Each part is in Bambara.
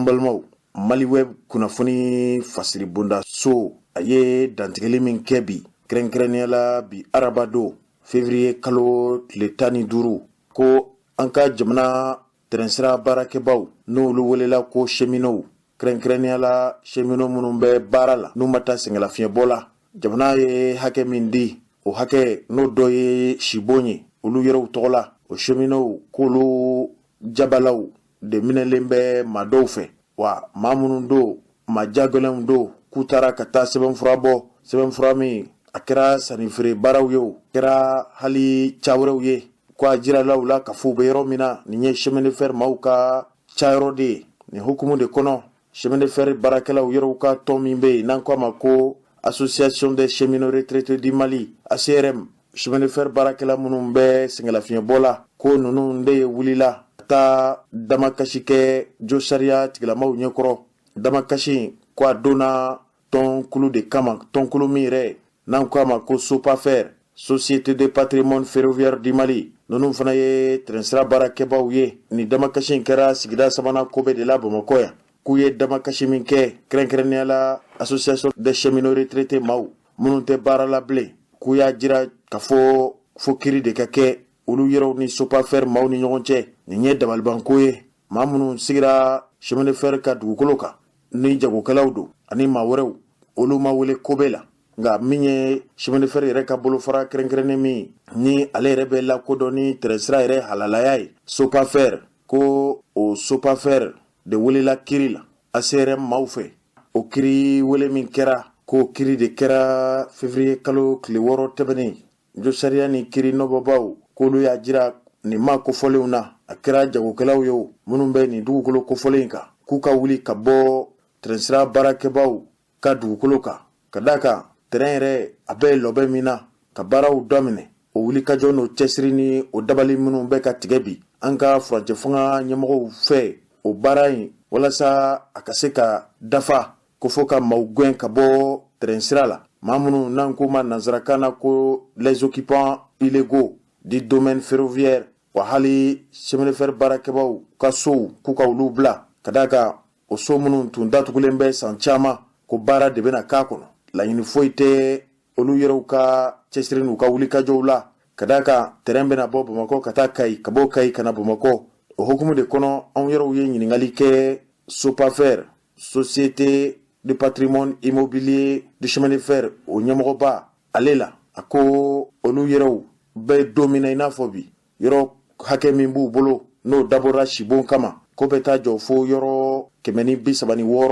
An balimaw, Maliweb kunnafoni fasiribonda so, a ye dantigɛli min kɛ bi, kɛrɛnkɛrɛnnenya la bi araba don, février kalo tile 15, ko an ka jamana tɛrɛnsira baarakɛbaw, n'olu welela ko cheminots, kɛrɛnkɛrɛnnenya la cheminots minnu bɛ baara la, n'u ma taa sɛgɛnlafiɲɛbɔ la, jamana ye hakɛ min di, o hakɛ n'o dɔ ye sibon ye olu yɛrɛw tɔgɔ la, o cheminots k'olu jabalaw de minɛlen bɛ maa dɔw fɛ. Wa maa minnu don, maa jagɛlɛnw don, k'u taara ka taa sɛbɛnfura bɔ, sɛbɛnfura min a kɛra sannifeere baaraw ye, o kɛra hali ca wɛrɛw ye, ko a jirala u la k'a fɔ u bɛ yɔrɔ min na, nin ye chemin de fer maaw ka cayɔrɔ de ye. Nin hukumu de kɔnɔ, chemin de fer baarakɛlaw yɛrɛw ka tɔn min bɛ yen n'an ko a ma ko Association des cheminots retraités du Mali, ACRM, chemin de fer baarakɛla minnu bɛ sɛgɛnlafiɲɛbɔ la, ko ninnu de ye wulila ka taa damakasi kɛ josariya tigilamaw ɲɛkɔrɔ. Damakasi ko a donna tɔnkulu de kama, tɔnkulu min yɛrɛ n'an ko a ma ko SOPAFER, Société de patrimoine ferroviaire du Mali, ninnu fana ye tɛrɛnsira baarakɛbaw ye. Ni damakasi in kɛra sigida sabanan Kobe de la Bamakɔ yan. K'u ye damakasi min kɛ, kɛrɛnkɛrɛnnenya la Association des cheminots retraités maaw minnu tɛ baara la bilen, k'u y'a jira k'a fɔ fo kiri de ka kɛ olu yɛrɛw ni SOPAFER maaw ni ɲɔgɔn cɛ. Nin ye dabalibanko ye. Maa minnu sigira chemin de fer ka dugukolo kan, ni jagokɛlaw don ani maa wɛrɛw, olu ma wele Kobe la. Nka min ye chemin de fer yɛrɛ ka bolofara kɛrɛnkɛrɛnnen min ni ale yɛrɛ bɛ lakodɔn ni tɛrɛnsira yɛrɛ halalaya ye, SOPAFER, ko o SOPAFER de welela kiri la ACRM maaw fɛ. O kiri wele min kɛra, k'o kiri de kɛra février kalo tile 6 tɛmɛnen. Josariya ni kiri nɔbɔbaw k'olu y'a jira nin maa kofɔlenw na, a kɛra jagokɛlaw ye o, minnu bɛ nin dugukolo kofɔlen kan, k'u ka wuli ka bɔ tɛrɛnsira baarakɛbaw ka dugukolo kan, ka d'a kan tɛrɛn yɛrɛ a bɛ lɔbɛ min na ka baaraw daminɛ, o wulikajɔ n'o cɛsiri ni o dabali minnu bɛ ka tigɛ bi an ka furancɛ fanga ɲɛmɔgɔw fɛ, o baara in, walasa a ka se ka dafa, ko fo ka maaw gɛn ka bɔ tɛrɛn sira la, maa minnu n'an ko ma nansarakan na ko les occupants illégaux du domaine ferroviaire. Wa hali chemin de fer baarakɛbaw ka sow, k'u ka olu bila, ka d'a kan o so minnu tun datugulen bɛ san caman, ko baara de bɛna k'a kɔnɔ. Laɲini foyi tɛ olu yɛrɛw ka cɛsiri n'u ka wulikajɔw la, ka d'a kan tɛrɛn bɛna bɔ Bamakɔ ka taa Kayi, ka bɔ Kayi ka na Bamakɔ. O hukumu de kɔnɔ, anw yɛrɛw ye ɲininkali kɛ SOPAFER, Société de patrimoine immobilier du chemin de fer, o ɲɛmɔgɔba ale la. A ko olu yɛrɛw bɛ don min na i n'a fɔ bi, yɔrɔ hakɛ min b'u bolo n'o dabɔra sibon kama, ko bɛ taa jɔ fo yɔrɔ 136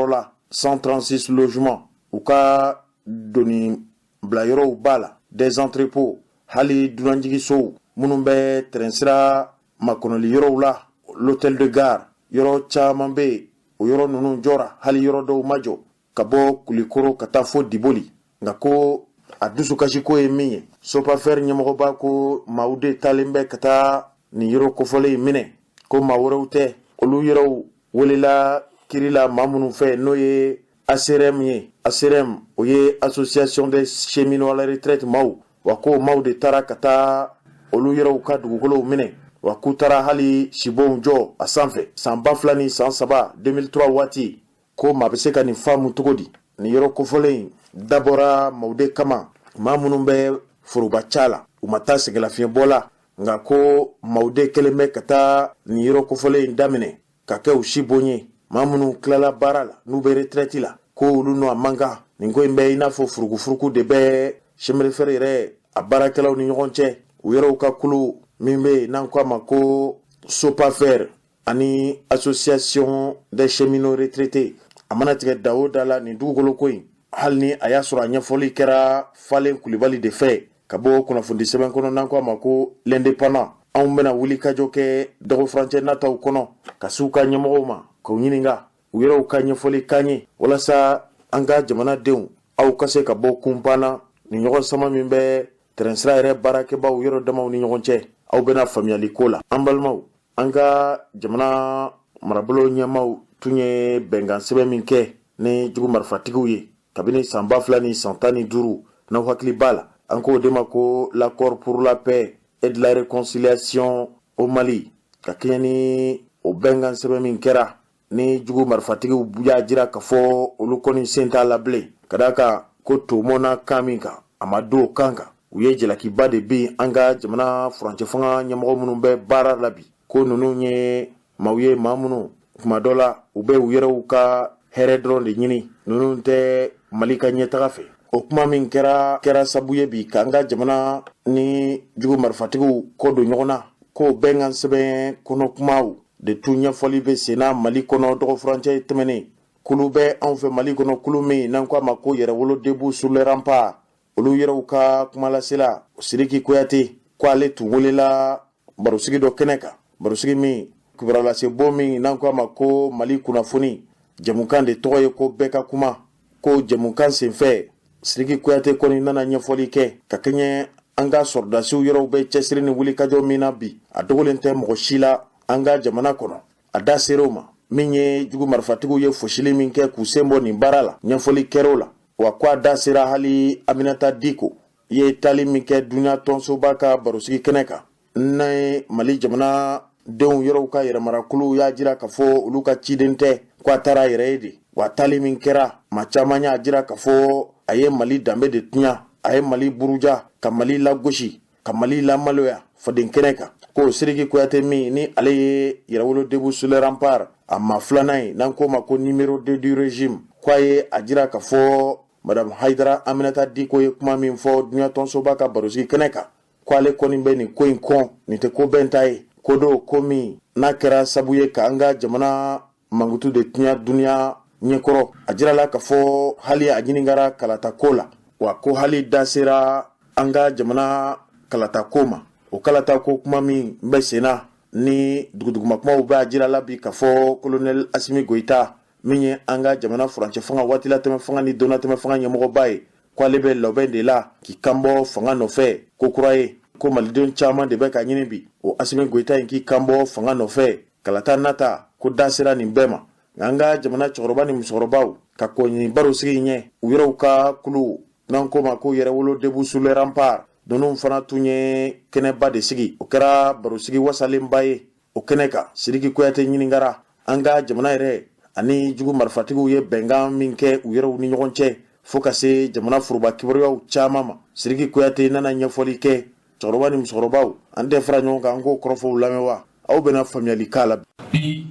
la, 136 logements. U ka doni bilayɔrɔw b'a la, des entrepôts, hali dunanjigisow minnu bɛ tɛrɛnsira makɔnɔli yɔrɔw la, l'hôtel de gare, yɔrɔ caman bɛ yen, o yɔrɔ ninnu jɔra, hali yɔrɔ dɔw ma jɔ, ka bɔ Kulikoro ka taa fo Diboli. Nka ko a dusukasiko ye min ye, SOPAFER ɲɛmɔgɔba ko maaw de taalen bɛ ka taa nin yɔrɔ kofɔlen in minɛ, ko maa wɛrɛw tɛ, olu yɛrɛw welela kiri la maa minnu fɛ, n'o ye ACRM ye. ACRM, o ye Association des cheminots à la retraite maaw. Wa ko maaw de taara ka taa olu yɛrɛw ka dugukolow minɛ, wa k'u taara hali sibonw jɔ a sanfɛ san 2003, 2003 waati. Ko maa bɛ se ka nin faamu cogo di? Nin yɔrɔ kofɔlen in dabɔra maaw de kama, maa minnu bɛ foroba ca la, u ma taa sɛgɛlafiɲɛbɔ la. Nka ko maaw de kɛlen bɛ ka taa nin yɔrɔ kofɔlen in daminɛ ka kɛ u sibon ye, maa minnu tilala baara la, n'u bɛ retraite la, ko olu n'o a man kan. Nin ko in bɛ i n'a fɔ furukufuruku de bɛ chemin de fer yɛrɛ a baarakɛlaw ni ɲɔgɔn cɛ, u yɛrɛw ka kulu min bɛ yen n'an ko a ma ko SOPAFER ani Association des cheminots retraités. A mana tigɛ da o da la, nin dugukolo ko in, hali ni a y'a sɔrɔ a ɲɛfɔli kɛra Falen Kulibali de fɛ ka bɔ kunnafoni sɛbɛn kɔnɔ n'an ko a ma ko L'Indépendant, anw bɛna wuli kajɔ kɛ dɔgɔ furancɛ nataw kɔnɔ ka s'u ka ɲɛmɔgɔw ma k'u ɲininka, u yɛrɛw ka ɲɛfɔli k'an ye, walasa an ka jamanadenw, aw ka se ka bɔ kunpan na. Ni ɲɔgɔn sama min bɛ tɛrɛnsira yɛrɛ baarakɛbaw yɔrɔ damaw ni ɲɔgɔn cɛ, aw bɛna faamuyali ko la. An balimaw, an ka jamana marabolo ɲɛmaw tun ye bɛnkan sɛbɛn min kɛ ni jugu marifatigiw ye kabini san 2015, n'aw hakili b'a la, an k'o de ma ko l'accord pour la paix et de la réconciliation au Mali. Ka kɛɲɛ ni o bɛnkan sɛbɛn min kɛra Ni jugu marifatigiw y'a jira k'a fɔ olu kɔni sen t'a la bilen, ka d'a kan ko to mɔnna kan min kan, a ma don o kan kan. U ye jalakiba de bin an ka jamana furancɛ fanga ɲɛmɔgɔ minnu bɛ baara la bi, ko ninnu ye maaw ye, maa minnu kuma dɔ la u bɛ u yɛrɛw ka hɛrɛ dɔrɔn de ɲini, ninnu tɛ Mali ka ɲɛtaga fɛ. O kuma min kɛra sabu ye bi k'an ka jamana ni jugu marifatigiw kɔ don ɲɔgɔn na, ko bɛnkan sɛbɛn kɔnɔ kumaw de tun ɲɛfɔli bɛ senna Mali kɔnɔ. Dɔgɔfurancɛ tɛmɛnen, kulu bɛ anw fɛ Mali kɔnɔ, kulu min n'an ko a ma ko Yɛrɛwolo Debout sur les Remparts, olu yɛrɛw ka kumalasela Sidiki Kuyate ko ale tun welela barosigi dɔ kɛnɛ kan, barosigi min kibaruyalasebon min n'an ko a ma ko Mali Kunnafoni, jɛmukan de tɔgɔ ye ko Bɛɛ ka Kuma. Ko jɛmukan senfɛ, Sidiki Kuyate kɔni nana ɲɛfɔli kɛ ka kɛɲɛ an ka sɔrɔdasiw yɔrɔw bɛ cɛsiri ni wulikajɔ min na bi, a dogolen tɛ mɔgɔ si la an ka jamana kɔnɔ. A da ser'o ma min ye jugu marifatigiw ye fosili min kɛ k'u sen bɔ nin baara la, ɲɛfɔli kɛr'o la. Wa ko a da sera hali Aminata Diko ye taali min kɛ dunya tɔnsoba ka barosigi kɛnɛ kan, n'a ye Mali jamana denw yɔrɔw ka yɛrɛmarakulu y'a jira k'a fɔ olu ka ciden tɛ, ko a taara a yɛrɛ ye de. Wa taali min kɛra, maa caman y'a jira k'a fɔ a ye Mali danbe de tiɲɛ, a ye Mali buruja, ka Mali lagosi, ka Mali lamaloya faden kɛnɛ kan. Ko Sidiki Kuyate min ni ale ye Yɛrɛwolo Debout sur les Remparts a maa filanan ye, n'an k'o ma ko numéro 2 du régime, ko a ye a jira k'a fɔ Madame Hayidara Aminata Diko ye kuma min fɔ dunya tɔnsoba ka barosigi kɛnɛ kan, ko ale kɔni bɛ nin ko in kɔn, nin tɛ ko bɛn ta ye, ko do ko min n'a kɛra sabu ye k'an ka jamana mankutu de tiɲɛ dunya ɲɛkɔrɔ. A jirala k'a fɔ hali a ɲininkara kalata ko la, wa ko hali da sera an ka jamana kalata ko ma. O kalata ko kuma min bɛ senna ni duguduguma kumaw bɛ a jira la bi k'a fɔ colonel Asimi Goyita min ye an ka jamana furancɛ fanga, waatilatɛmɛ fanga ni donnatɛmɛ fanga ɲɛmɔgɔba ye, ko ale bɛ labɛn de la k'i kanbɔ fanga nɔfɛ ko kura ye. Ko malidenw caman de bɛ ka ɲini bi o Asimi Goyita in k'i kanbɔ fanga nɔfɛ kalata nata. Ko da sera nin bɛɛ ma. Nka an ka jamana cɛkɔrɔba ni musokɔrɔbaw ka kɔn nin barosigi ɲɛ, u yɛrɛw ka kulu n'an ko ma ko Yɛrɛwolo Debout sur les Remparts, ninnu fana tun ye kɛnɛba de sigi. O kɛra barosigi wasalenba ye. O kɛnɛ kan, Sidiki Kuyate ɲininkara an ka jamana yɛrɛ ani jugu marifatigiw ye bɛnkan min kɛ u yɛrɛw ni ɲɔgɔn cɛ, fo ka se jamana foroba kibaruyaw caman ma. Sidiki Kuyate nana ɲɛfɔli kɛ. Cɛkɔrɔba ni musokɔrɔbaw, an tɛ fara ɲɔgɔn kan, an k'o kɔrɔfɔw lamɛn wa aw bɛna faamuyali k'a la. Bi,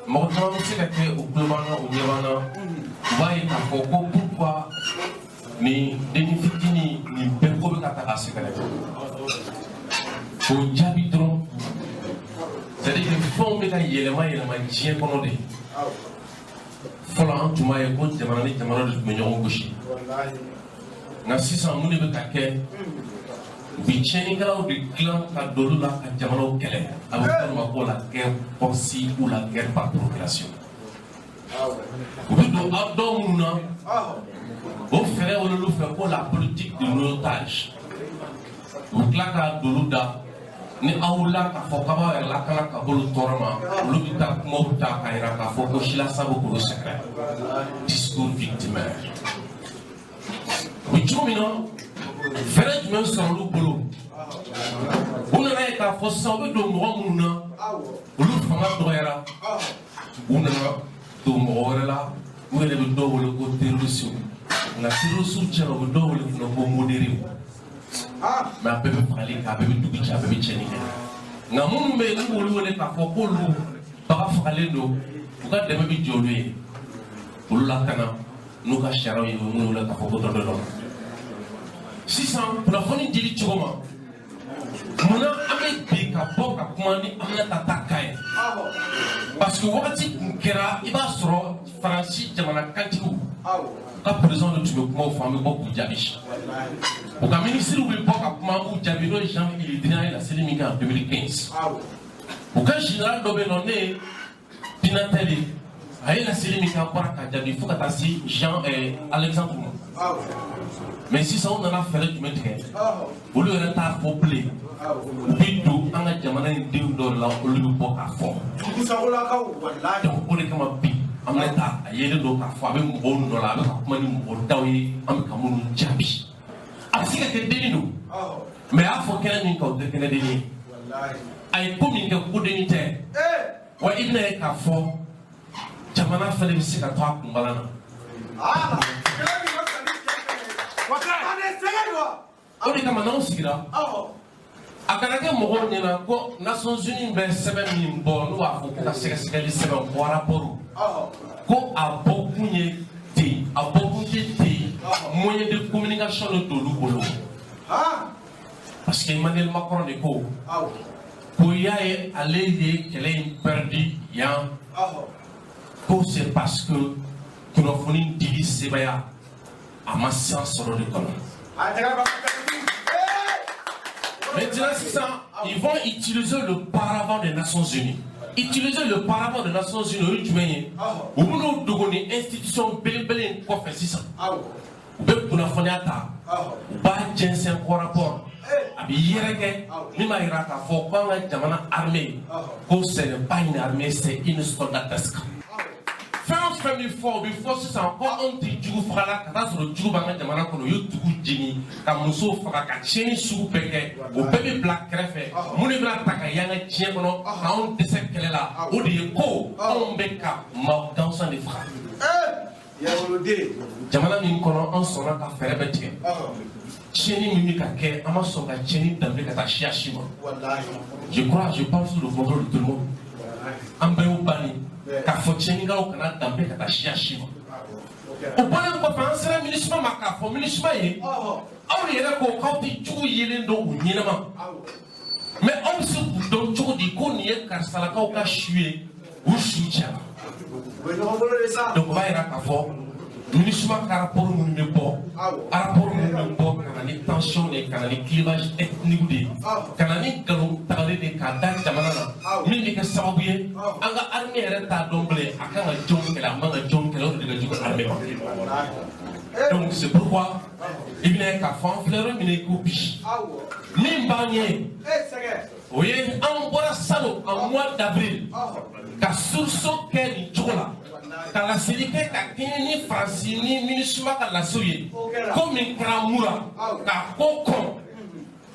mɔgɔ caman bɛ se ka kɛ u tulo b'an na, u ɲɛ b'an na, u b'a ye k'a fɔ ko pourquoi nin denni fitinin nin bɛɛ ko bɛ ka ta k'a sɛgɛrɛ. K'o jaabi dɔrɔn, c'est à dire que fɛnw bɛ ka yɛlɛma yɛlɛma diɲɛ kɔnɔ de. Fɔlɔ, an tun b'a ye ko jamana ni jamana de tun bɛ ɲɔgɔn gosi, nka sisan mun de bɛ ka kɛ? U bɛ tiɲɛnikɛlaw de dilan ka don olu la ka jamanaw kɛlɛ. A bɛ fɔ o ma ko la guerre proxy ou la guerre par procuration. U bɛ don aw dɔw minnu na, o fɛɛrɛ olu fɛ ko la politique de l'otage. U bɛ tila k'a don olu da ni aw wulila k'a fɔ k'aw b'aw yɛrɛ lakana ka bɔ olu tɔɔrɔ ma, olu bɛ taa kumaw ta k'a yira k'a fɔ ko Sila sabu k'olu sɛgɛrɛ, discours victimaire. U bɛ cogo min na, fɛɛrɛ jumɛn sɔrɔ olu bolo? U nana ye k'a fɔ sisan u bɛ don mɔgɔ minnu na, olu fanga dɔgɔyara. U nana don mɔgɔ wɛrɛ la, u yɛrɛ bɛ dɔw wele ko terroriste, nka terroriste cɛla, u bɛ dɔw wele fana ko modéré, mais a bɛɛ bɛ fagali kɛ, a bɛɛ bɛ dugu ci, a bɛɛ bɛ tiɲɛni kɛ. Nka minnu bɛ yen n'u b'olu wele k'a fɔ k'olu baga fagalen don, u ka dɛmɛ bɛ jɔ olu ye, olu lakana n'u ka sariyaw ye, u bɛ minnu wele k'a fɔ ko dɔ dɔ dɔ. Sisan kunnafoni dili cogo ma, munna an bɛ bi ka bɔ ka kuma ni Aminata ta ka ye? Parce que wagati kun kɛra, i b'a sɔrɔ Faransi jamana kantigiw ka président de tun bɛ kumaw fɔ, an bɛ bɔ k'u jaabi. U ka minisiriw bɛ bɔ ka kuma, an b'u jaabi. N'o ye Jean-Yves Le Drian ye laseli min kɛ en 2015. U ka général dɔ bɛ yen nɔ, ne ye Pinatel ye, a ye laseli min kɛ, an bɔra k'a jaabi fo ka taa se Jean Alexandre ma. Mais sisan, u nana fɛɛrɛ jumɛn tigɛ? Olu yɛrɛ t'a fɔ bilen. U bɛ don an ka jamana in denw dɔw la, olu bɛ bɔ k'a fɔ. Donc o de kama bi, an bɛ taa a yelen don k'a fɔ a bɛ mɔgɔw nɔ la, a bɛ ka kuma ni mɔgɔ daw ye, an bɛ ka minnu jaabi. A bɛ se ka kɛ denni don, mais a y'a fɔ kɛnɛ min kan, o tɛ kɛnɛ denni ye. A ye ko min kɛ, ko denni tɛ. Wa i bɛna ye k'a fɔ Jamana fɛnɛ bɛ se ka to a kunbala na. O de kama n'anw sigira, a kana kɛ mɔgɔw ɲɛna ko Nations Unies bɛ sɛbɛn min bɔ, n'u b'a fɔ ko ka sɛgɛsɛgɛli sɛbɛn ko rapport, ko a bɔkun ye ten, a bɔkun tɛ ten, moyen de communication de t'olu bolo. Parce que Emmanuel Macron de ko ko i y'a ye, ale ye kɛlɛ in perdu yan, ko c'est parce que kunnafoni dili sebaya a ma sira sɔrɔ de kɔnɔ. Maintenant, sisan, ils vont utiliser le paravent des Nations Unies. Utiliser le paravent des Nations Unies, o ye jumɛn ye? U bɛn'u dogo ni institution belebele in kɔfɛ sisan. U bɛ kunnafoniya ta, u b'a jɛnsɛn ko rapport. A bɛ yɛrɛkɛ min b'a jira k'a fɔ k'an ka jamana armée, ko ce n'est pas une armée, c'est une soldatesque. Fɛn o fɛn bɛ fɔ, o bɛ fɔ sisan ko anw tɛ jugu faga la, ka taa sɔrɔ jugu b'an ka jamana kɔnɔ. U ye dugu jeni, ka musow faga, ka tiɲɛni sugu bɛɛ kɛ, o bɛɛ bɛ bila kɛrɛfɛ. Mun de bɛna ta ka y'an ka diɲɛ kɔnɔ k'anw dɛsɛ kɛlɛ la? O de ye ko anw bɛ ka maa gansan de faga. Jamana min kɔnɔ, an sɔnna ka fɛɛrɛ bɛɛ tigɛ. Tiɲɛni min bɛ ka kɛ, an ma sɔn ka tiɲɛni danbe ka taa siya si ma. Je crois, je parle sous le contrôle de tout le monde. An bɛɛ y'o banni k'a fɔ tiɲɛnikɛlaw kana danbe ka taa siya si ma. O bɔlen kɔfɛ, an sera MINUSMA ma k'a fɔ MINUSMA ye: aw yɛrɛ ko k'aw tɛ jugu yelen dɔn u ɲɛnama, mais aw bɛ se k'u dɔn cogo di ko nin ye karisalakaw ka su ye, u su cɛla? Donc o b'a yira k'a fɔ MINUSMA ka rapport minnu bɛ bɔ, rapport minnu bɛ bɔ ka na ni tension de ye, ka na ni clivage ethnique de ye, ka na ni nkalon tagalen de k'a da jamana na, min bɛ kɛ sababu ye an ka armée yɛrɛ t'a dɔn bilen a kan ka jɔn kɛlɛ, a man ka jɔn kɛlɛ. O de ka jugu armée ma. Donc c'est pourquoi i bɛna ye k'a fɔ an filɛ yɔrɔ min na i ko bi, min b'an ɲɛ, o ye an bɔra salon en mois d'avril ka sursaut kɛ nin cogo la, ka laseli kɛ ka kɛɲɛ ni Faransi ni MINUSMA ka lasew ye, ko min kɛra Mura k'a ko kɔn.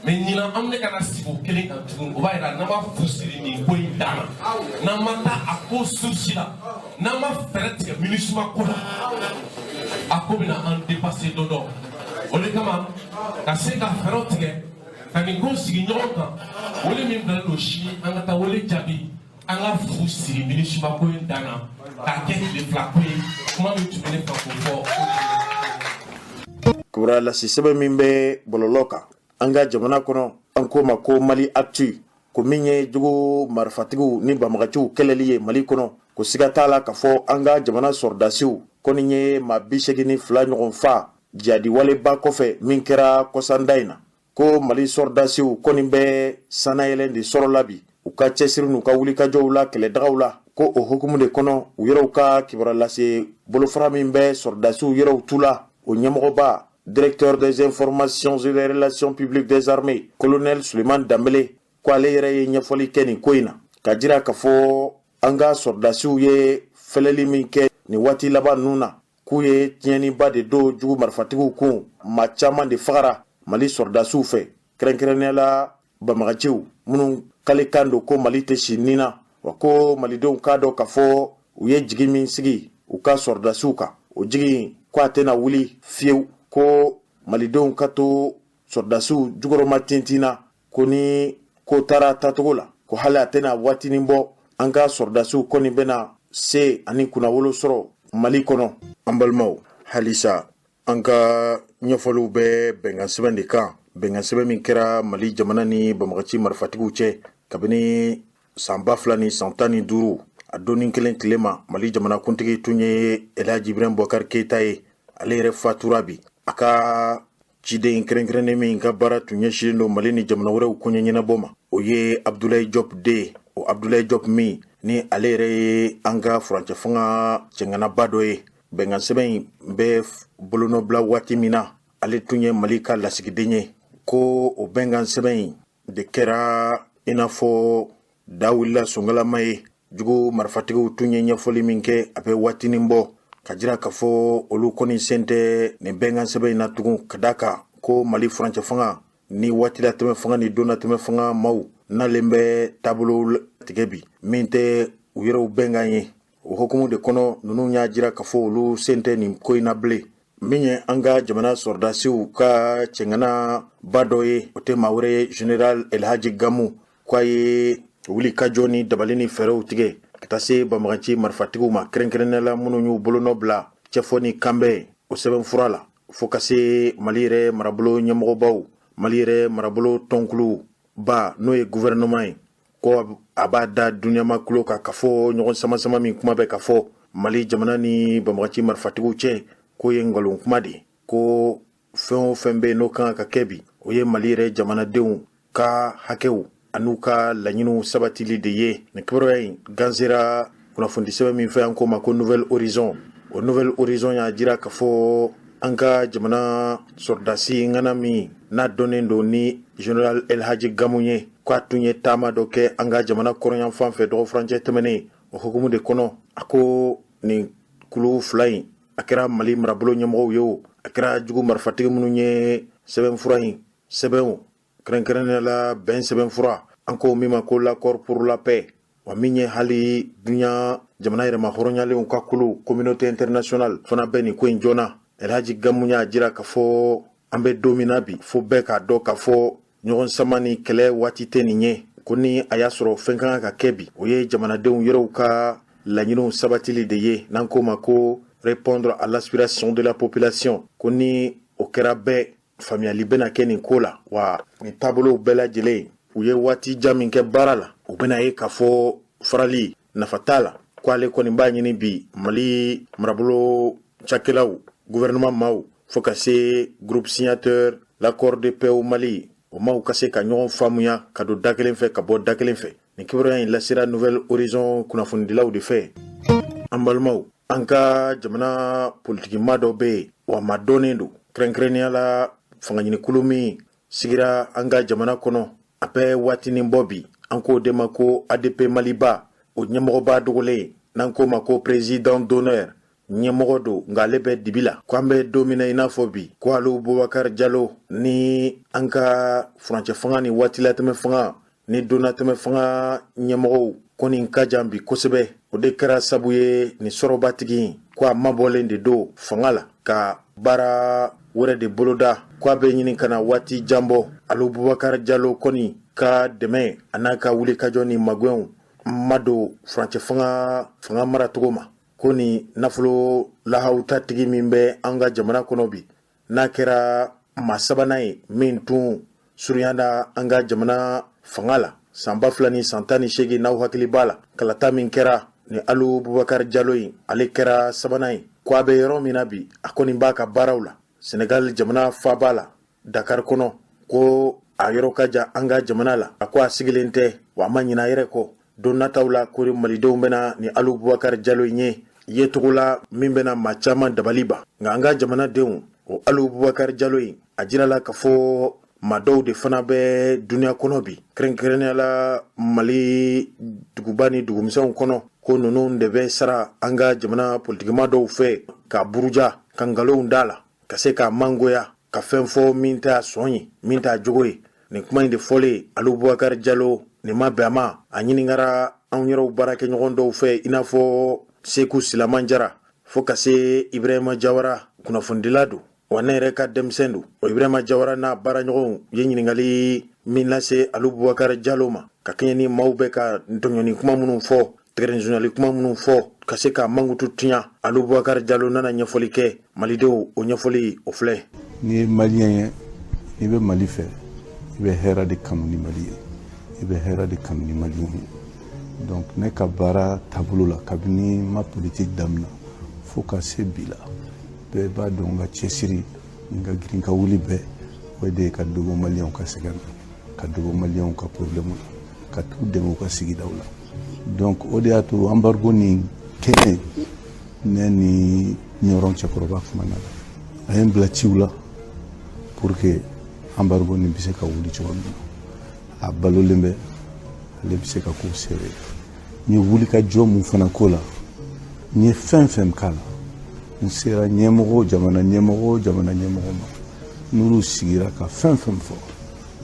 Mais ɲinan, an bɛ ka na sigi o kelen kan tugun. O b'a yira n'an ma fu siri nin ko in dan na, n'an ma taa a ko source la, n'an ma fɛɛrɛ tigɛ MINUSMA ko la, a ko bɛna an dépasser don dɔ. O de kama ka se ka fɛɛrɛw tigɛ ka nin ko sigi ɲɔgɔn kan, wele min bilalen don sini, an ka taa wele jaabi, an ka fu siri MINUSMA ko in dan na k'a kɛ tile 2 ko ye. Kuma min tun bɛ ne fɛ k'o fɔ. Kibaruya lase sɛbɛn min bɛ bɔlɔlɔ kan an ka jamana kɔnɔ, an k'o ma ko Mali Actu, ko min ye jugu marifatigiw ni banbagaciw kɛlɛli ye Mali kɔnɔ, ko siga t'a la k'a fɔ an ka jamana sɔrɔdasiw kɔni ye maa 82 ɲɔgɔn fa jihadi waleba kɔfɛ min kɛra kɔsanda in na. Ko Mali sɔrɔdasiw kɔni bɛ sannayɛlɛn de sɔrɔ la bi u ka cɛsiri n'u ka wulikajɔw la kɛlɛdagaw la. Ko o hukumu de kɔnɔ, u yɛrɛw ka kibaruya lase bolofara min bɛ sɔrɔdasiw yɛrɛw tu la, o ɲɛmɔgɔba, directeur des informations et des relations publiques des armées, colonel Suleiman Danbele, ko ale yɛrɛ ye ɲɛfɔli kɛ nin ko in na, ka jira k'a fɔ an ka sɔrɔdasiw ye fɛlɛli min kɛ nin waati laban ninnu na, k'u ye tiɲɛniba de don jugu marifatigiw kun. Maa caman de fagara Mali sɔrɔdasiw fɛ, kɛrɛnkɛrɛnnenya la banbagaciw minnu kalekan don ko Mali tɛ si nin na. Wa ko malidenw k'a dɔn k'a fɔ u ye jigi min sigi u ka sɔrɔdasiw kan, o jigi ko a tɛna wuli fiyewu. Ko malidenw ka to sɔrɔdasiw jukɔrɔma tintin na, ko ni ko taara tacogo la, ko hali a tɛna waatinin bɔ, an ka sɔrɔdasiw kɔni bɛna se ani kunnawolo sɔrɔ Mali kɔnɔ. An balimaw, halisa an ka ɲɛfɔliw bɛ bɛnkan sɛbɛn de kan, bɛnkan sɛbɛn min kɛra Mali jamana ni banbagaci marifatigiw cɛ kabini san 2015. A donni kelen tile ma, Mali jamanakuntigi tun ye Elhaji Ibrahim Boubacar Keita ye. Ale yɛrɛ fatura bi. A ka ciden kɛrɛnkɛrɛnnen min ka baara tun ɲɛsinnen don Mali ni jamana wɛrɛw koɲɛ ɲɛnabɔ ma, o ye Abdoulaye Diop de ye. O Abdoulaye Diop min ni ale yɛrɛ ye an ka furancɛ fanga cɛŋanaba dɔ ye, bɛnkan sɛbɛn in bɛ bolonɔbila waati min na, ale tun ye Mali ka lasigiden ye. Ko o bɛnkan sɛbɛn in de kɛra i n'a fɔ da wulila songalama ye. Jugu marifatigiw tun ye ɲɛfɔli min kɛ a bɛ waatinin bɔ, ka jira k'a fɔ olu kɔni sen tɛ nin bɛnkan sɛbɛn in na tugun, ka da kan ko Mali furancɛ fanga ni waati latɛmɛ fanga ni don latɛmɛ fanga maaw nalen bɛ taabolo tigɛ bi min tɛ u yɛrɛw bɛnkan ye. O hukumu de kɔnɔ, ninnu y'a jira k'a fɔ olu sen tɛ nin ko in na bilen. Min ye an ka jamana sɔrɔdasiw ka cɛŋana ba dɔ ye, o tɛ maa wɛrɛ ye Général Elhaji Gamu, k'a ye wuli ka jɔ ni dabali ni fɛɛrɛw tigɛ ka taa se banbagaci marifatigiw ma, kɛrɛnkɛrɛnnenya la minnu y'u bolonɔ bila cɛfɔ ni kanbɛn o sɛbɛnfura la, fo ka se Mali yɛrɛ marabolo ɲɛmɔgɔbaw, Mali yɛrɛ marabolo tɔnkulu ba, n'o ye gouvernement ye, ko a b'a da duniyama tulo kan k'a fɔ ɲɔgɔn sama-sama min kuma bɛ ka fɔ Mali jamana ni banbagaci marifatigiw cɛ, k'o ye nkalon kuma de ye, ko fɛn o fɛn bɛ yen n'o kan ka kɛ bi, o ye Mali yɛrɛ jamanadenw ka hakɛw an'u ka laɲiniw sabatili de ye. Nin kibaruya in gansera kunnafoni sɛbɛn min fɛ, an k'o ma ko Nouvel Horizon. O Nouvel Horizon y'a jira k'a fɔ an ka jamana sɔrɔdasi ŋana min n'a dɔnnen don ni Général Elhaji Gamu ye, k'a tun ye taama dɔ kɛ an ka jamana kɔrɔnyanfan fɛ dɔgɔ furancɛ tɛmɛnen. O hukumu de kɔnɔ, a ko nin kulu fila in, a kɛra Mali marabolo ɲɛmɔgɔw ye o, a kɛra jugu marifatigi minnu ye sɛbɛnfura in sɛbɛn o, kɛrɛnkɛrɛnnenya la bɛn sɛbɛnfura, an ko min ma ko l'accord pour la paix, wa min ye hali duɲa jamana yɛrɛma hɔrɔnyalenw ka kulu, communauté internationale, fana bɛ nin ko in joona. Elhaji Gamu y'a jira k'a fɔ an bɛ don min na bi, fo bɛɛ k'a dɔn k'a fɔ ɲɔgɔn sama ni kɛlɛ waati tɛ nin ye, ko ni a y'a sɔrɔ fɛn kan ka kɛ bi, o ye jamanadenw yɛrɛw ka laɲiniw sabatili de ye, n'an k'o ma ko répondre à l'aspiration de la population, ko ni o kɛra bɛɛ faamuyali bɛna kɛ nin ko la. Wa nin taabolow bɛɛ lajɛlen, u ye waati jan min kɛ baara la, u bɛna ye k'a fɔ farali nafa t'a la, ko ale kɔni b'a ɲini bi Mali marabolo cakɛlaw, gouvernement maaw, fo ka se groupe signataire l'accord de paix au Mali, o maaw ka se ka ɲɔgɔn faamuya ka don da kelen fɛ ka bɔ da kelen fɛ. Nin kibaruya in lasera Nouvel Horizon kunnafonidilaw de fɛ. An balimaw, an ka jamana politikima dɔ bɛ yen, wa ma dɔnnen don, kɛrɛnkɛrɛnnenya la fangaɲinikulu min sigira an ka jamana kɔnɔ a bɛ waatinin bɔ bi, an k'o de ma ko ADP Maliba, o ɲɛmɔgɔba dogolen, n'an k'o ma ko président d'honneur, ɲɛmɔgɔ don, nka ale bɛ dibi la, ko an bɛ don min na i n'a fɔ bi, ko Alu Bubakar Jalo ni an ka furancɛ fanga ni waatilatɛmɛ fanga ni donnatɛmɛ fanga ɲɛmɔgɔw ko nin ka jan bi kosɛbɛ. O de kɛra sabu ye nin sɔrɔbatigi ko a mabɔlen de don fanga la ka baara wɛrɛ de boloda, ko a bɛ ɲini ka na waati jan bɔ. Alu Bubakar Jalo kɔni ka dɛmɛ a n'a ka wulikajɔ ni magɛnw ma don furancɛ fanga maracogo ma, ko ni nafolo lahawuta tigi min bɛ an ka jamana kɔnɔ bi, n'a kɛra maa sabanan ye min tun surunyana an ka jamana fanga la san 2018, n'aw hakili b'a la kalata min kɛra, ni Alu Bubakar Jalo in, ale kɛra sabanan ye, ko a bɛ yɔrɔ min na bi, a kɔni b'a ka baaraw la Senegal jamana faaba la Dakar kɔnɔ, ko a yɔrɔ ka jan an ka jamana la. A ko a sigilen tɛ, wa a ma ɲinɛ a yɛrɛ kɔ. Don nataw la, ko malidenw bɛna ni Alu Bubakar Jalo in ye yecogo la min bɛna maa caman dabali ban. Nka an ka jamanadenw, o Alu Bubakar Jalo in, a jirala k'a fɔ maa dɔw de fana bɛ duniya kɔnɔ bi, kɛrɛnkɛrɛnnenya la Mali duguba ni dugumisɛnw kɔnɔ, ko ninnu de bɛ sara an ka jamana politikima dɔw fɛ ka buruja, ka nkalonw da la, ka se k'a mangoya ka fɛn fɔ min t'a sɔn ye, min t'a jogo ye. Nin kuma in de fɔlen Alu Bubakar Jalo nin ma bɛn a ma. A ɲininkara anw yɛrɛw baarakɛɲɔgɔn dɔw fɛ, i n'a fɔ Seku Silaman Jara, fo ka se Ibrahima Jawara, kunnafonidila don, wa ne yɛrɛ ka denmisɛn don. O Ibrahima Jawara n'a baaraɲɔgɔnw ye ɲininkali min lase Alu Bubakar Jalo ma ka kɛɲɛ ni maaw bɛ ka tɔɲɔni kuma minnu fɔ, tɛgɛrɛnzonali kuma minnu fɔ, ka se ka mankutu tiɲɛ, Alu Bubakar Jalo nana ɲɛfɔli kɛ malidenw. O ɲɛfɔli o filɛ. N'i ye maliyɛn ye, n'i bɛ Mali fɛ, i bɛ hɛrɛ de kanu ni Mali ye, i bɛ hɛrɛ de kanu ni maliyɛn ye. Donc ne ka baara taabolo la, kabini n ma politique daminɛ fo ka se bi la, bɛɛ b'a dɔn n ka cɛsiri, n ka girin ka wuli bɛɛ, o de ye ka dɔ bɔ maliyɛnw ka sɛgɛn na, ka dɔ bɔ maliyɛnw ka problème la, ka t'u dɛmɛ u ka sigidaw la. Donc o de y'a to embargo nin kɛnɛ, ne ni ɲɔrɔn cɛkɔrɔba kumana la, a ye n bila ciw la pour que embargo nin bɛ se ka wuli cogo min na. A balolen bɛ, ale bɛ se ka k'o seere. N ye wuli ka jɔ mun fana ko la, n ye fɛn fɛn k'a la, n sera ɲɛmɔgɔ, jamana ɲɛmɔgɔ, jamana ɲɛmɔgɔ ma, n'olu sigira ka fɛn fɛn fɔ,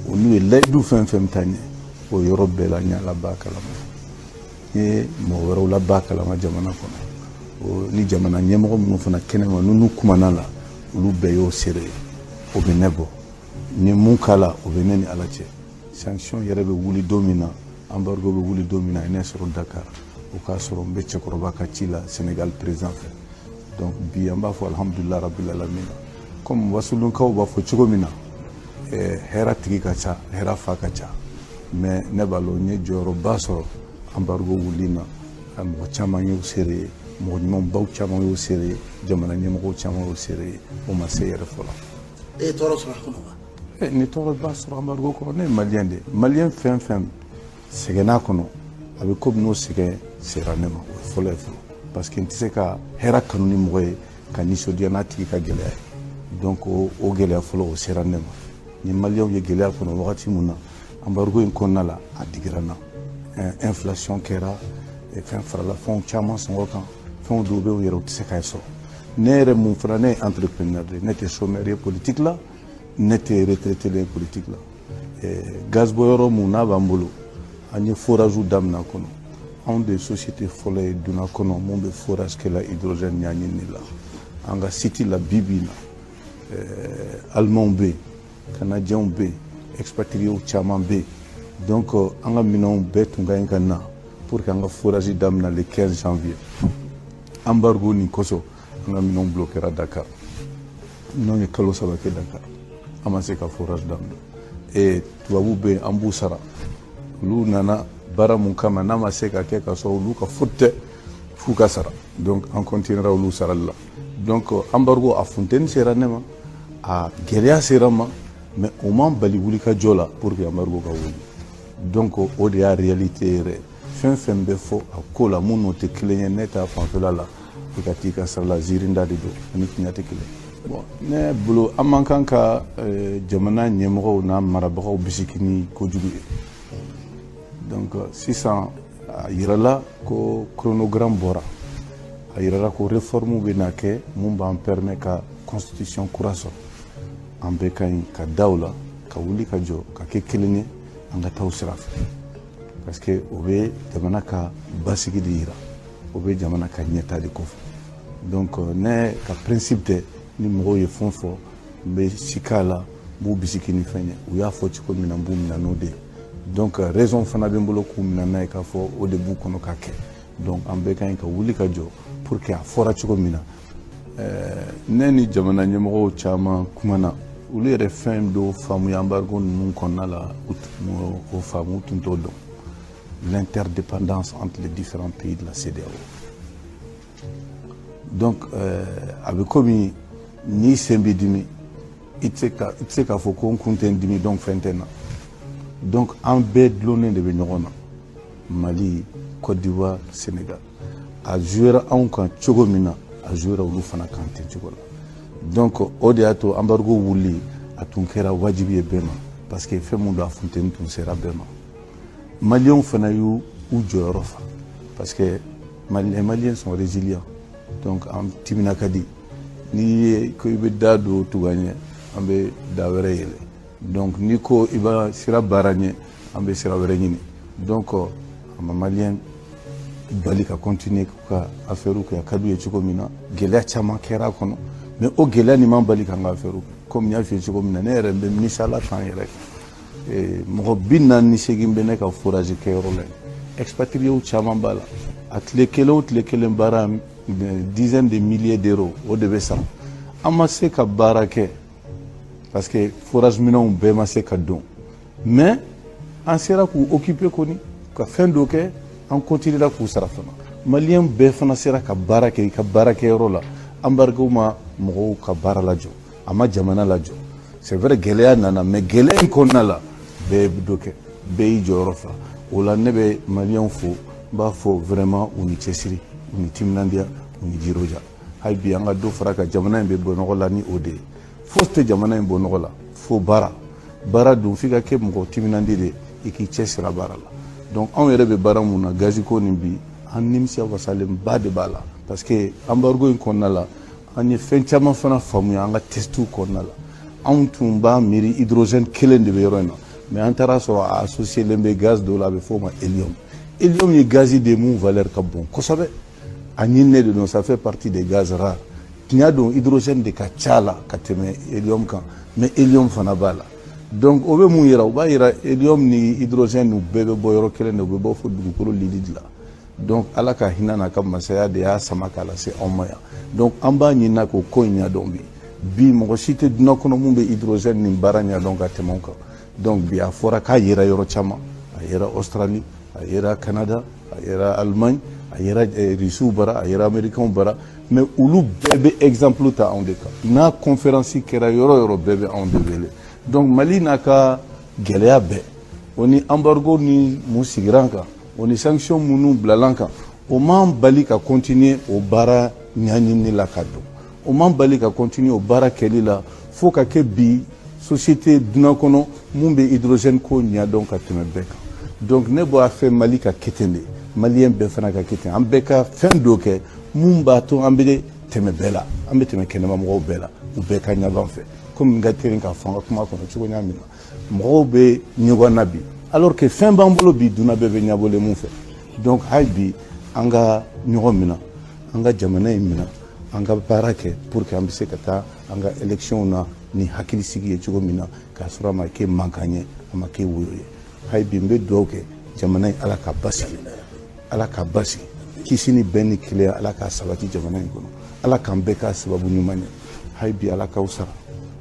o n'u ye layidu fɛn fɛn ta ɲɛ, o yɔrɔ bɛɛ la n y'a la ba kalama. N ye mɔgɔ wɛrɛw la ba kalama jamana kɔnɔ, ni jamana ɲɛmɔgɔ minnu fana kɛnɛma n'u kumana la, olu bɛɛ y'o seere ye. O bɛ ne bɔ ni mun k'a la, o bɛ ne ni Ala cɛ. Sanction yɛrɛ bɛ wuli don min na, embargo bɛ wuli don min na, a ye ne sɔrɔ Dakar. O k'a sɔrɔ n bɛ cɛkɔrɔba ka ci la Sénégal président fɛ. Donc bi, an b'a fɔ alhamdulilah rabbil alamin. Comme wasolonkaw b'a fɔ cogo min na, hɛrɛ tigi ka ca, hɛrɛ fa ka ca. Mais ne b'a lɔn, n ye jɔyɔrɔba sɔrɔ embargo wuli na. Mɔgɔ caman y'o seere ye, mɔgɔ ɲumanbaw caman y'o seere ye, jamana ɲɛmɔgɔw caman y'o seere ye. O ma se yɛrɛ fɔlɔ. E ye tɔɔrɔ sɔrɔ a kɔnɔ wa? Ni tɔɔrɔba sɔrɔ embargo kɔnɔ. Ne ye Malien de ye. Malien fɛn fɛn sɛgɛnna kɔnɔ, a bɛ komi n'o sɛgɛn sera ne ma. O ye fɔlɔ ye fɔlɔ, parce que n tɛ se ka hɛrɛ kanu ni mɔgɔ ye ka nisɔndiya n'a tigi ka gɛlɛya ye. Donc o gɛlɛya fɔlɔ, o sera ne ma. Ni Malienw ye gɛlɛya kɔnɔ wagati mun na, embargo in kɔnɔna la, a digira n na. Inflation kɛra, fɛn farala fɛnw caman sɔngɔ kan, fɛnw dɔw bɛ yen yɛrɛ, u tɛ se k'a sɔrɔ. Ne yɛrɛ mun fana, ne ye entrepreneur de ye. Ne tɛ chômeur ye politique la, ne tɛ retraité ye politique la. Gaz bɔyɔrɔ mun n'a b'an bolo, an ye forage daminɛ a kɔnɔ. Anw de ye société fɔlɔ ye dunan kɔnɔ mun bɛ forage kɛla hydrogène ɲaɲini la an ka site la. Bi bi in na, Allemands bɛ yen, Canadiens bɛ yen, expatriés caman bɛ yen. Donc an ka minɛnw bɛɛ tun ka ɲi ka na pour que an ka forage daminɛ le 15 janvier. Embargo nin kosɔn, an ka minɛnw bloquera Dakar. Minɛnw ye kalo 3 kɛ Dakar, an ma se ka forage daminɛ. Tubabuw bɛ yen, an b'u sara. Olu nana baara mun kama, n'a ma se ka kɛ ka sɔrɔ olu ka faute tɛ, f'u ka sara. Donc an continuera olu sarali la. Donc embargo, a funteni sera ne ma, a gɛlɛya sera n ma, mais o man bali wuli ka jɔ la pour que embargo ka wuli. Donc o de y'a réalité yɛrɛ. Fɛn fɛn bɛ fɔ a ko la, mun n'o tɛ kelen ye, ne ta fanfɛla la, i ka t'i ka sara la, ziirinda de don, ani tiɲɛ tɛ kelen. Bon, ne bolo, an man kan ka jamana ɲɛmɔgɔw n'a marabagaw bisigi ni kojugu ye. Donc sisan, a yirala ko chronogramme bɔra, a yirala ko réforme bɛ na kɛ mun b'an permet ka constitution kura sɔrɔ. An bɛɛ ka ɲi ka da o la, ka wuli ka jɔ, ka kɛ kelen ye, an ka taa o sira fɛ, parce que o bɛ jamana ka basigi de yira, o bɛ jamana ka ɲɛta de kɔfɛ. Donc ne ka principe tɛ ni mɔgɔw ye fɛn fɔ, n bɛ sika la, n b'u bisigi ni fɛn ye. U y'a fɔ cogo min na, n b'u minɛ n'o de ye. Donc raison fana bɛ n bolo k'u minɛ n'a ye, k'a fɔ o de b'u kɔnɔ ka kɛ. Donc an bɛɛ ka ɲi ka wuli ka jɔ pour que a fɔra cogo min na. Ne ni jamana ɲɛmɔgɔw caman kumana, olu yɛrɛ fɛn dɔw faamuya embargo ninnu kɔnɔna la, o faamu tun t'o dɔn, l'interdépendance entre les différents pays de la CEDEAO. Donc a bɛ komi n'i sen b'i dimi, i tɛ se k'a fɔ ko n kun tɛ n dimi, donc fɛn tɛ n na. Donc an bɛɛ dulonnen de bɛ ɲɔgɔn na, Mali, Côte d'Ivoire, Sénégal. A jouera anw kan cogo min na, a jouera olu fana kan ten cogo la. Donc o de y'a to embargo wuli, a tun kɛra wajibi ye bɛɛ ma, parce que fɛn mun don, a funteni tun sera bɛɛ ma. Malienw fana y'u u jɔyɔrɔ fa, parce que les Maliens sont résilients. Donc an timina ka di. N'i ye ko i bɛ da don tuga ɲɛ, an bɛ da wɛrɛ yɛlɛ. Donc n'i ko i b'a sira baara ɲɛ, an bɛ sira wɛrɛ ɲini. Donc a ma Malien bali ka continuer k'u ka affaire kɛ a ka d'u ye cogo min na. Gɛlɛya caman kɛra a kɔnɔ, mais o gɛlɛya nin man bali k'an ka affaire kɛ. Komi n y'a f'i ye cogo min na, ne yɛrɛ bɛ misala kan yɛrɛ, mɔgɔ 48 bɛ ne ka forage kɛyɔrɔ la yen, expatriés caman b'a la. A tile kelen o tile kelen baara, dizaine de milliers d'euros, o de bɛ sara. An ma se ka baara kɛ parce que forage minɛnw bɛɛ ma se ka don, mais an sera k'u occuper kɔni, ka fɛn dɔ kɛ, an continuera k'u sara fana. Malien bɛɛ fana sera ka baara kɛ i ka baarakɛyɔrɔ la. Embargo ma mɔgɔw ka baara lajɔ, a ma jamana lajɔ. C'est vrai, gɛlɛya nana, mais gɛlɛya in kɔnɔna la, bɛɛ bɛ dɔ kɛ, bɛɛ y'i jɔyɔrɔ fa. O la, ne bɛ Malienw fo, n b'a fɔ vraiment u ni cɛsiri, u ni timinandiya, u ni jiroja. Hali bi, an ka dɔ fara ka jamana in bɛ bɔ nɔgɔ la ni o de ye. Fosi tɛ jamana in bɔ nɔgɔ la fo baara. Baara dun, f'i ka kɛ mɔgɔ timinandi de ye, i k'i cɛsiri a baara la. Donc anw yɛrɛ bɛ baara mun na, gazi ko nin bi, an nimisiya wasalenba de b'a la, parce que embargo in kɔnɔna la, an ye fɛn caman fana faamuya an ka testiw kɔnɔna la. Anw tun b'a miiri hydrogène kelen de bɛ yɔrɔ in na, mais an taara sɔrɔ a associé len bɛ gaz dɔ la, a bɛ f'o ma hélium. Hélium ye gazi de ye mun valeur ka bon kosɛbɛ, a ɲininen de don, ça fait partie des gaz rares. Tiɲɛ don, hydrogène de ka ca la ka tɛmɛ hélium kan, mais hélium fana b'a la. Donc o bɛ mun yira? O b'a yira hélium ni hydrogène nu bɛɛ bɛ bɔ yɔrɔ kelen de, u bɛ bɔ fo dugukolo lili de la. Donc Ala ka hinɛ n'a ka masaya de y'a sama k'a lase anw ma yan. Donc an b'a ɲinina k'o ko in ɲɛdɔn bi. Bi mɔgɔ si tɛ dunan kɔnɔ mun bɛ hydrogène nin baara ɲɛdɔn ka tɛmɛ o kan. Donc bi a fɔra k'a yera yɔrɔ caman, a yera Australie, a yera Canada, a yera Allemagne, a yera Russiw bara, a yera Américains bara, mais olu bɛɛ bɛ exemple ta anw de kan. N'a conférence kɛra yɔrɔ yɔrɔ, bɛɛ bɛ anw de wele. Donc Mali n'a ka gɛlɛya bɛɛ, o ni embargo ni mun sigira an kan, o ni sanction minnu bilala an kan, o m'an bali ka continuer o baara ɲɛɲinini la ka don, o m'an bali ka continuer o baara kɛli la, fo ka kɛ bi société dunan kɔnɔ mun bɛ hydrogène ko ɲɛdɔn ka tɛmɛ bɛɛ kan. Donc ne b'a fɛ Mali ka kɛ ten de, Malien bɛɛ fana ka kɛ ten, an bɛɛ ka fɛn dɔ kɛ mun b'a to an bɛ tɛmɛ bɛɛ la, an bɛ tɛmɛ kɛnɛma mɔgɔw bɛɛ la, u bɛɛ ka ɲɛb'an fɛ. Komi n ka teri k'a fɔ an ka kuma kɔnɔ cogo ɲa min na, mɔgɔw bɛ ɲɔgɔn na bi, alors que fɛn b'an bolo bi, dunan bɛɛ bɛ ɲɛbɔlen mun fɛ. Donc hali bi an ka ɲɔgɔn minɛ, an ka jamana in minɛ, an ka baara kɛ pour que an bɛ se ka taa an ka élection na ni hakilisigi ye cogo min na, k'a sɔrɔ a ma kɛ mankan ye, a ma kɛ woyo ye. Hali bi n bɛ dugawu kɛ jamana in, Ala ka basigi, Ala ka basigi, kisi ni bɛn ni kelenya, Ala k'a sabati jamana in kɔnɔ, Ala k'an bɛɛ k'a sababu ɲuman ye. Hali bi Ala k'aw sara,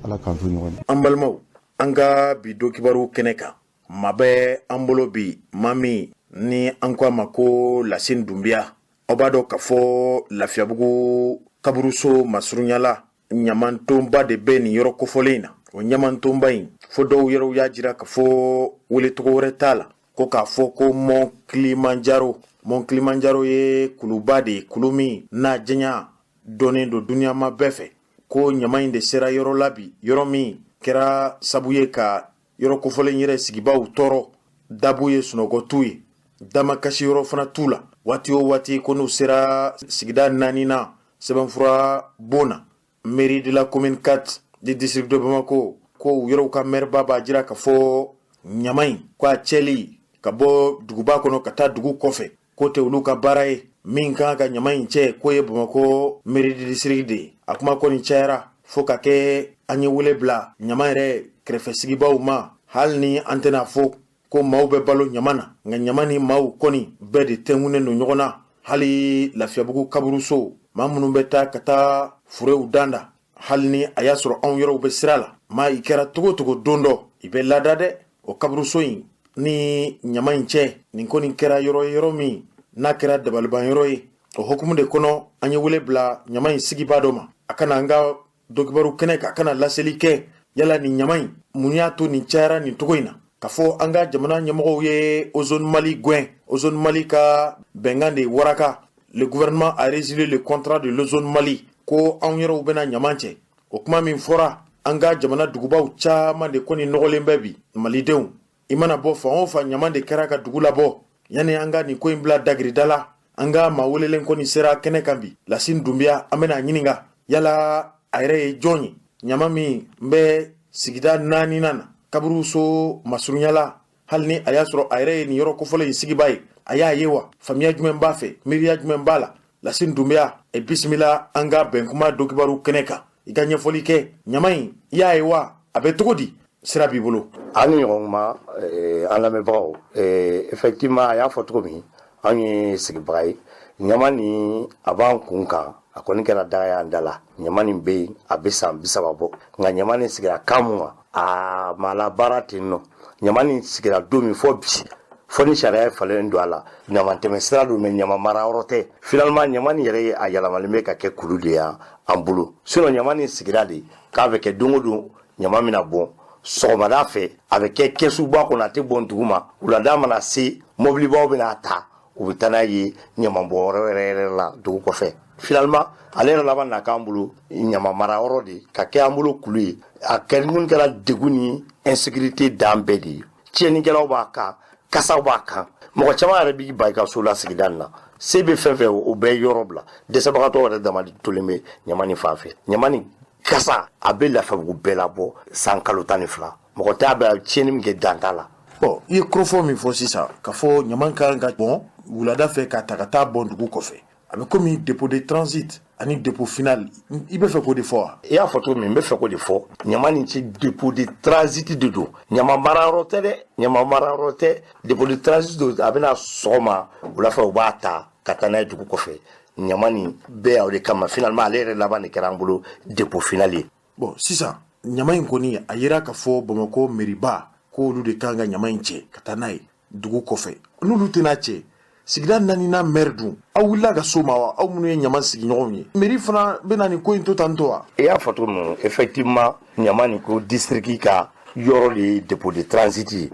Ala k'an to ɲɔgɔn ye. An balimaw, an ka bi don kibaru kɛnɛ kan, maa bɛ an bolo bi, maa min ni an ko a ma ko Lasine Dunbiya. Aw b'a dɔn k'a fɔ Lafiyabugu kaburuso masurunyala, ɲamantonba de bɛ nin yɔrɔ kofɔlen in na. O ɲamantonba in, fo dɔw yɛrɛw y'a jira k'a fɔ wele tɔgɔ wɛrɛ t'a la, ko k'a fɔ ko Mont Kilimanjaro. Mont Kilimanjaro ye kuluba de ye, kulu min n'a janya dɔnnen don duniyama bɛɛ fɛ. Ko ɲama in de sera yɔrɔ la bi, yɔrɔ min kɛra sabu ye ka yɔrɔ kofɔlen yɛrɛ sigibaw tɔɔrɔ. Dabu ye sunɔgɔ t'u ye, damakasi yɔrɔ fana t'u la. Waati o waati ko n'u sera sigida naani na sɛbɛnfura bon na, mairie de la commune 4 du district de Bamako, ko u yɛrɛw ka maire ba b'a jira k'a fɔ ɲama in ko a cɛli ka bɔ duguba kɔnɔ ka taa dugu kɔfɛ, k'o tɛ olu ka baara ye. Min kan ka ɲama in cɛ, k'o ye Bamakɔ mairie de district de ye. A kuma kɔni cayara fo ka kɛ an ye wele bila ɲama yɛrɛ kɛrɛfɛ sigibaw ma. Hali ni an tɛna fɔ ko maaw bɛ balo ɲama na, nka ɲama ni maaw kɔni bɛɛ de tɛnkunnen don ɲɔgɔn na. Hali Lafiyabugu kaburuso, maa minnu bɛ taa ka taa furew danda, hali ni a y'a sɔrɔ anw yɔrɔw bɛ sira la, maa i kɛra togo togo, don dɔ i bɛ lada dɛ. O kaburuso in ni ɲama in cɛ, nin kɔni kɛra yɔrɔ ye, yɔrɔ min n'a kɛra dabaliban yɔrɔ ye. O hukumu de kɔnɔ, an ye wele bila ɲama in sigibaa dɔ ma, a kana an ka dɔkibaru kɛnɛ kan, a kana laseli kɛ yala nin ɲama in, mun y'a to nin cayara nin cogo in na. Ka fɔ an ka jamana ɲɛmɔgɔw ye Ozone Mali gɛn, Ozone Mali ka bɛnkan de waraka, le gouvernement a résilié le contrat de l'Ozone Mali, ko anw yɛrɛw bɛna ɲama cɛ. O kuma min fɔra, an ka jamana dugubaw caman de kɔni nɔgɔlen bɛ bi. Malidenw, i mana bɔ fan o fan, ɲama de kɛra ka dugu labɔ. Yanni an ka nin ko in bila dagirida la, an ka maa welelen kɔni sera kɛnɛ kan bi, Lasine Dunbiya. An bɛna ɲininka yala a yɛrɛ ye jɔn ye, ɲama min bɛ sigida naaninan na kaburuso masurunyala, hali ni a y'a sɔrɔ a yɛrɛ ye nin yɔrɔ kofɔlen in sigiba ye, a y'a ye wa? Faamuya jumɛn b'a fɛ, miiriya jumɛn b'a la? Lasine Dunbiya, e bisimila an ka Bɛnkuma dɔkibaru kɛnɛ kan. I ka ɲɛfɔli kɛ, ɲama in, i y'a ye wa? A bɛ cogo di? Sira b'i bolo. An ni ɲɔgɔn kuma, an lamɛnbagaw. Effectivement, a y'a fɔ cogo min, anw ye sigibaga ye. Ɲama nin a b'an kun kan, a kɔni kɛra daga y'an da la. Ɲama nin bɛ yen, a bɛ san 30 bɔ, nka ɲama nin sigira kan mun kan, a ma labaara ten nɔ. Ɲama nin sigira don min fɔ bi, fɔ ni sariya ye falen don a la, ɲama tɛmɛ sira don, mɛ ɲama mara yɔrɔ tɛ. Finalement, ɲama nin yɛrɛ ye a yɛlɛmalen bɛ ka kɛ kulu de y'an bolo. Sinon ɲama nin sigira de k'a bɛ kɛ don o don, ɲama bɛna bɔn sɔgɔmada fɛ, a bɛ kɛ kɛsuba kɔnɔ, a tɛ bɔn dugu ma. Wulada mana se, mɔbilibaw bɛna ta, u bɛ taa n'a ye ɲamabɔnyɔrɔ yɛrɛ yɛrɛ la dugu kɔfɛ. Finalement, ale yɛrɛ laban na k'an bolo ɲama mara yɔrɔ de ka kɛ an bolo kulu ye. A kɛra mun kɛra degun ni insécurité dan bɛɛ de ye. Tiɲɛnikɛlaw b'a kan, kasaw b'a kan, mɔgɔ caman yɛrɛ b'i ba i ka so la sigida nin na, se bɛ fɛn fɛn, o bɛɛ yɔrɔ bila. Dɛsɛbagatɔ yɛrɛ dama tolen bɛ ɲama nin fan fɛ. Ɲama nin kasa a bɛ Lafiyabugu bɛɛ labɔ san kalo 12, mɔgɔ t'a bɛ tiɲɛni min kɛ, dan t'a la. Bon, i ye kɔrɔfɔ min fɔ sisan, k'a fɔ ɲama kan ka bɔn wulada fɛ ka ta ka taa bɔn dugu kɔfɛ, a bɛ komi dépôt de transit ani dépôt final. I bɛ fɛ k'o de fɔ wa? I y'a fɔ cogo min, n bɛ fɛ k'o de fɔ. Ɲama nin ci, dépôt de transit de don, ɲama marayɔrɔ tɛ dɛ, ɲama marayɔrɔ tɛ, dépôt de transit don. A bɛna sɔgɔma, wula fɛ, u b'a ta ka taa n'a ye dugu kɔfɛ. Ɲama nin bɛɛ o de kama. Finalement, ale yɛrɛ laban de kɛra an bolo dépôt final ye. Bon, sisan ɲama in kɔni, a yira k'a fɔ Bamakɔ meriba k'olu de kan ka ɲama in cɛ ka taa n'a ye dugu kɔfɛ. N'olu tɛna cɛ, sigida naaninan maire dun, aw wulila ka so ma wa? Aw minnu ye ɲama sigiɲɔgɔnw ye, mairie fana bɛna nin ko in to tan to wa? I y'a fɔ cogo min, effectivement, ɲama nin ko district ka yɔrɔ de ye dépôt de transit ye.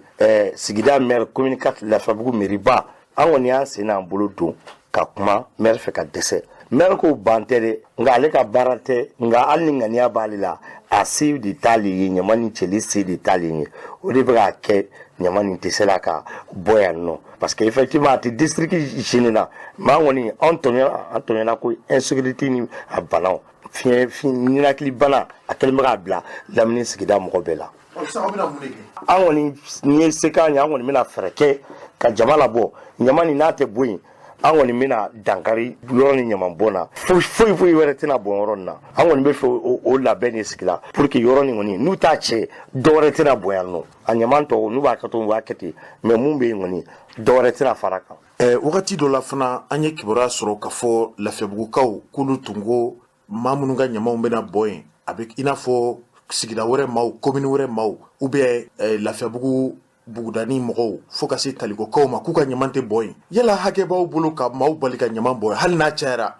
Sigida maire, commune 4, Lafiyabugu mairie ba, an kɔni y'an sen n'an bolo don ka kuma maire fɛ ka dɛsɛ. Maire ko ban tɛ dɛ, nka ale ka baara tɛ, nka hali ni ŋaniya b'ale la, a se de t'ale ye. Ɲama ni cɛli se de t'ale ye, o de bɛ k'a kɛ ɲama nin tɛ se la ka bɔ yan nɔ, parce que effectivement a tɛ district gêné na. Mais an kɔni, an tɔɲɔna, an tɔɲɔna ko insécurité ni a banaw, fiɲɛ fiɲɛ, ninakili bana, a kɛlen bɛ k'a bila lamini sigida mɔgɔ bɛɛ la. An kɔni, n'i ye se k'an ye, an kɔni bɛna fɛɛrɛ kɛ ka jama labɔ. Ɲama nin n'a tɛ bɔ yen, an kɔni bɛna dankari yɔrɔ ni ɲama bɔn na. Foyi foyi foyi wɛrɛ tɛna bɔn yɔrɔ nin na. An kɔni bɛ fɛ o labɛn de sigi la pour que yɔrɔ nin kɔni, n'u t'a cɛ, dɔ wɛrɛ tɛna bɔn yan nɔ. A ɲama tɔ, n'u b'a kɛ cogo min, u b'a kɛ ten, mais mun bɛ yen kɔni, dɔ wɛrɛ tɛna fara kan. Wagati dɔ la fana, an ye kibaruya sɔrɔ k'a fɔ Lafiyabugukaw k'olu tun ko maa minnu ka ɲamaw bɛna bɔn yen, a bɛ i n'a fɔ sigida wɛrɛ maaw, commune wɛrɛ maaw, ou bien Lafiyabugu bugudani mɔgɔw, fo ka se Talikokaw ma, k'u ka ɲaman tɛ bɔ yen. Yala hakɛ b'aw bolo ka maaw bali ka ɲaman bɔ, hali n'a cayara,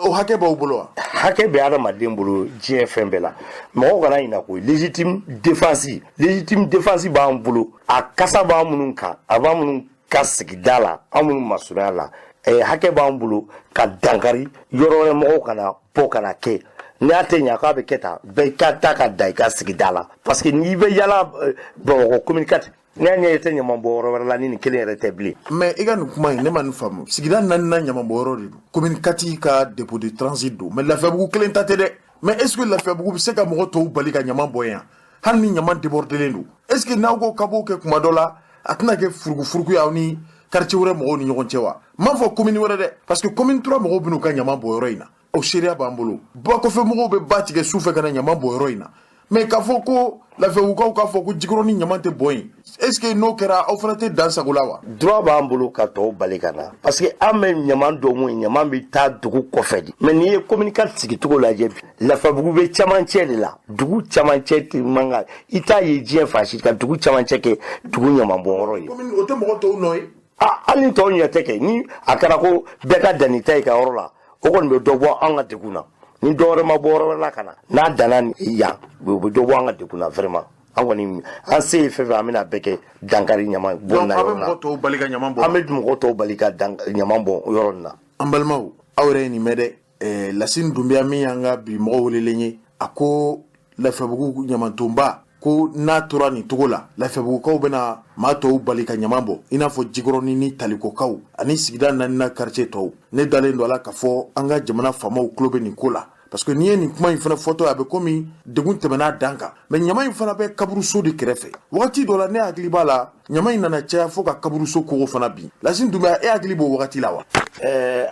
o hakɛ b'aw bolo wa? Hakɛ bɛ adamaden bolo diɲɛ fɛn bɛɛ la. Mɔgɔw kana ɲina ko légitime défense, légitime défense b'an bolo. A kasa b'an minnu kan, a b'an minnu ka sigida la, an minnu masurunya la, hakɛ b'an bolo ka dankari yɔrɔ wɛrɛ mɔgɔw kana bɔ kana kɛ. N'a tɛ ɲa k'a bɛ kɛ tan, bɛɛ ka taa ka da i ka sigida la, parce que n'i bɛ yala Bamakɔ commune 4, n'a ɲɛ i tɛ ɲaman bɔ yɔrɔ wɛrɛ la ni nin kelen yɛrɛ tɛ bilen. Mais i ka nin kuma in, ne ma nin faamu. Sigida naaninan ɲaman bɔ yɔrɔ de don, commune 4 ka dépôt de transit don, mais Lafiyabugu kelen ta tɛ dɛ. Mais est ce que Lafiyabugu bɛ se ka mɔgɔ tɔw bali ka ɲaman bɔ yan, hali ni ɲaman débordelen don? Est ce que n'aw ko k'a b'o kɛ kuma dɔ la, a tɛna kɛ furugufurugu ye aw ni quartier wɛrɛ mɔgɔw ni ɲɔgɔn cɛ wa? N m'a fɔ commune wɛrɛ dɛ, parce que commune 3 mɔgɔw bɛn'u ka ɲaman bɔ yɔrɔ in na, o seereya b'an bolo. Ba kɔfɛ mɔgɔw bɛ ba tigɛ su fɛ ka na ɲaman bɔ yɔrɔ in na. Mais k'a fɔ ko Lafiyabugukaw k'a fɔ ko Jikɔrɔni ɲaman tɛ bɔ yen, est ce que n'o kɛra, aw fana tɛ dan sago la wa? Droit b'an bolo ka tɔw bali ka na, parce que an bɛ ɲaman dɔ mun ye, ɲaman bɛ taa dugu kɔfɛ de. Mais n'i ye commune 4 sigicogo lajɛ bi, Lafiyabugu bɛ camancɛ de la. Dugu camancɛ tɛ man kan, i t'a ye diɲɛ fan si ka dugu camancɛ kɛ dugu ɲaman bɔnyɔrɔ ye. O tɛ mɔgɔ tɔw nɔ ye? Hali ni tɔw ɲɛ tɛ kɛ, ni a kɛra ko bɛɛ ka dan n'i ta ye ka yɔrɔ la, o kɔni bɛ dɔ bɔ an ka degun na. Ni dɔ wɛrɛ ma bɔ yɔrɔ wɛrɛ la ka na, n'a danna yan, o bɛ dɔ bɔ an ka degun na vraiment. An kɔni, an se ye fɛn fɛn, an bɛna bɛɛ kɛ dankari ɲama bɔn na yɔrɔ la. An bɛ mɔgɔ tɔw bali ka ɲama bɔn. An bɛ mɔgɔ tɔw bali ka ɲama bɔn yɔrɔ nin na. An balimaw, aw yɛrɛ ye nin mɛn dɛ. Lasine Dunbiya min y'an ka bi mɔgɔ welelen ye, a ko Lafiyabugu ɲamantonba ko n'a tora nin cogo la, Lafiyabugukaw bɛna maa tɔw bali ka ɲama bɔ, i n'a fɔ Jikɔrɔni ni Talikokaw ani sigida naaninan quartier tɔw. Ne dalen don a la k'a fɔ an ka jamana faamaw tulo bɛ nin ko la, parce que n'i ye nin kuma in fana fɔtɔ, a bɛ komi degun tɛmɛna dan kan. Mais ɲama in fana bɛ kaburuso de kɛrɛfɛ. Wagati dɔ la, ne hakili b'a la, ɲama in nana caya fo ka kaburuso kogo fana bin. Lasine Dunbiya, e hakili b'o wagati la wa?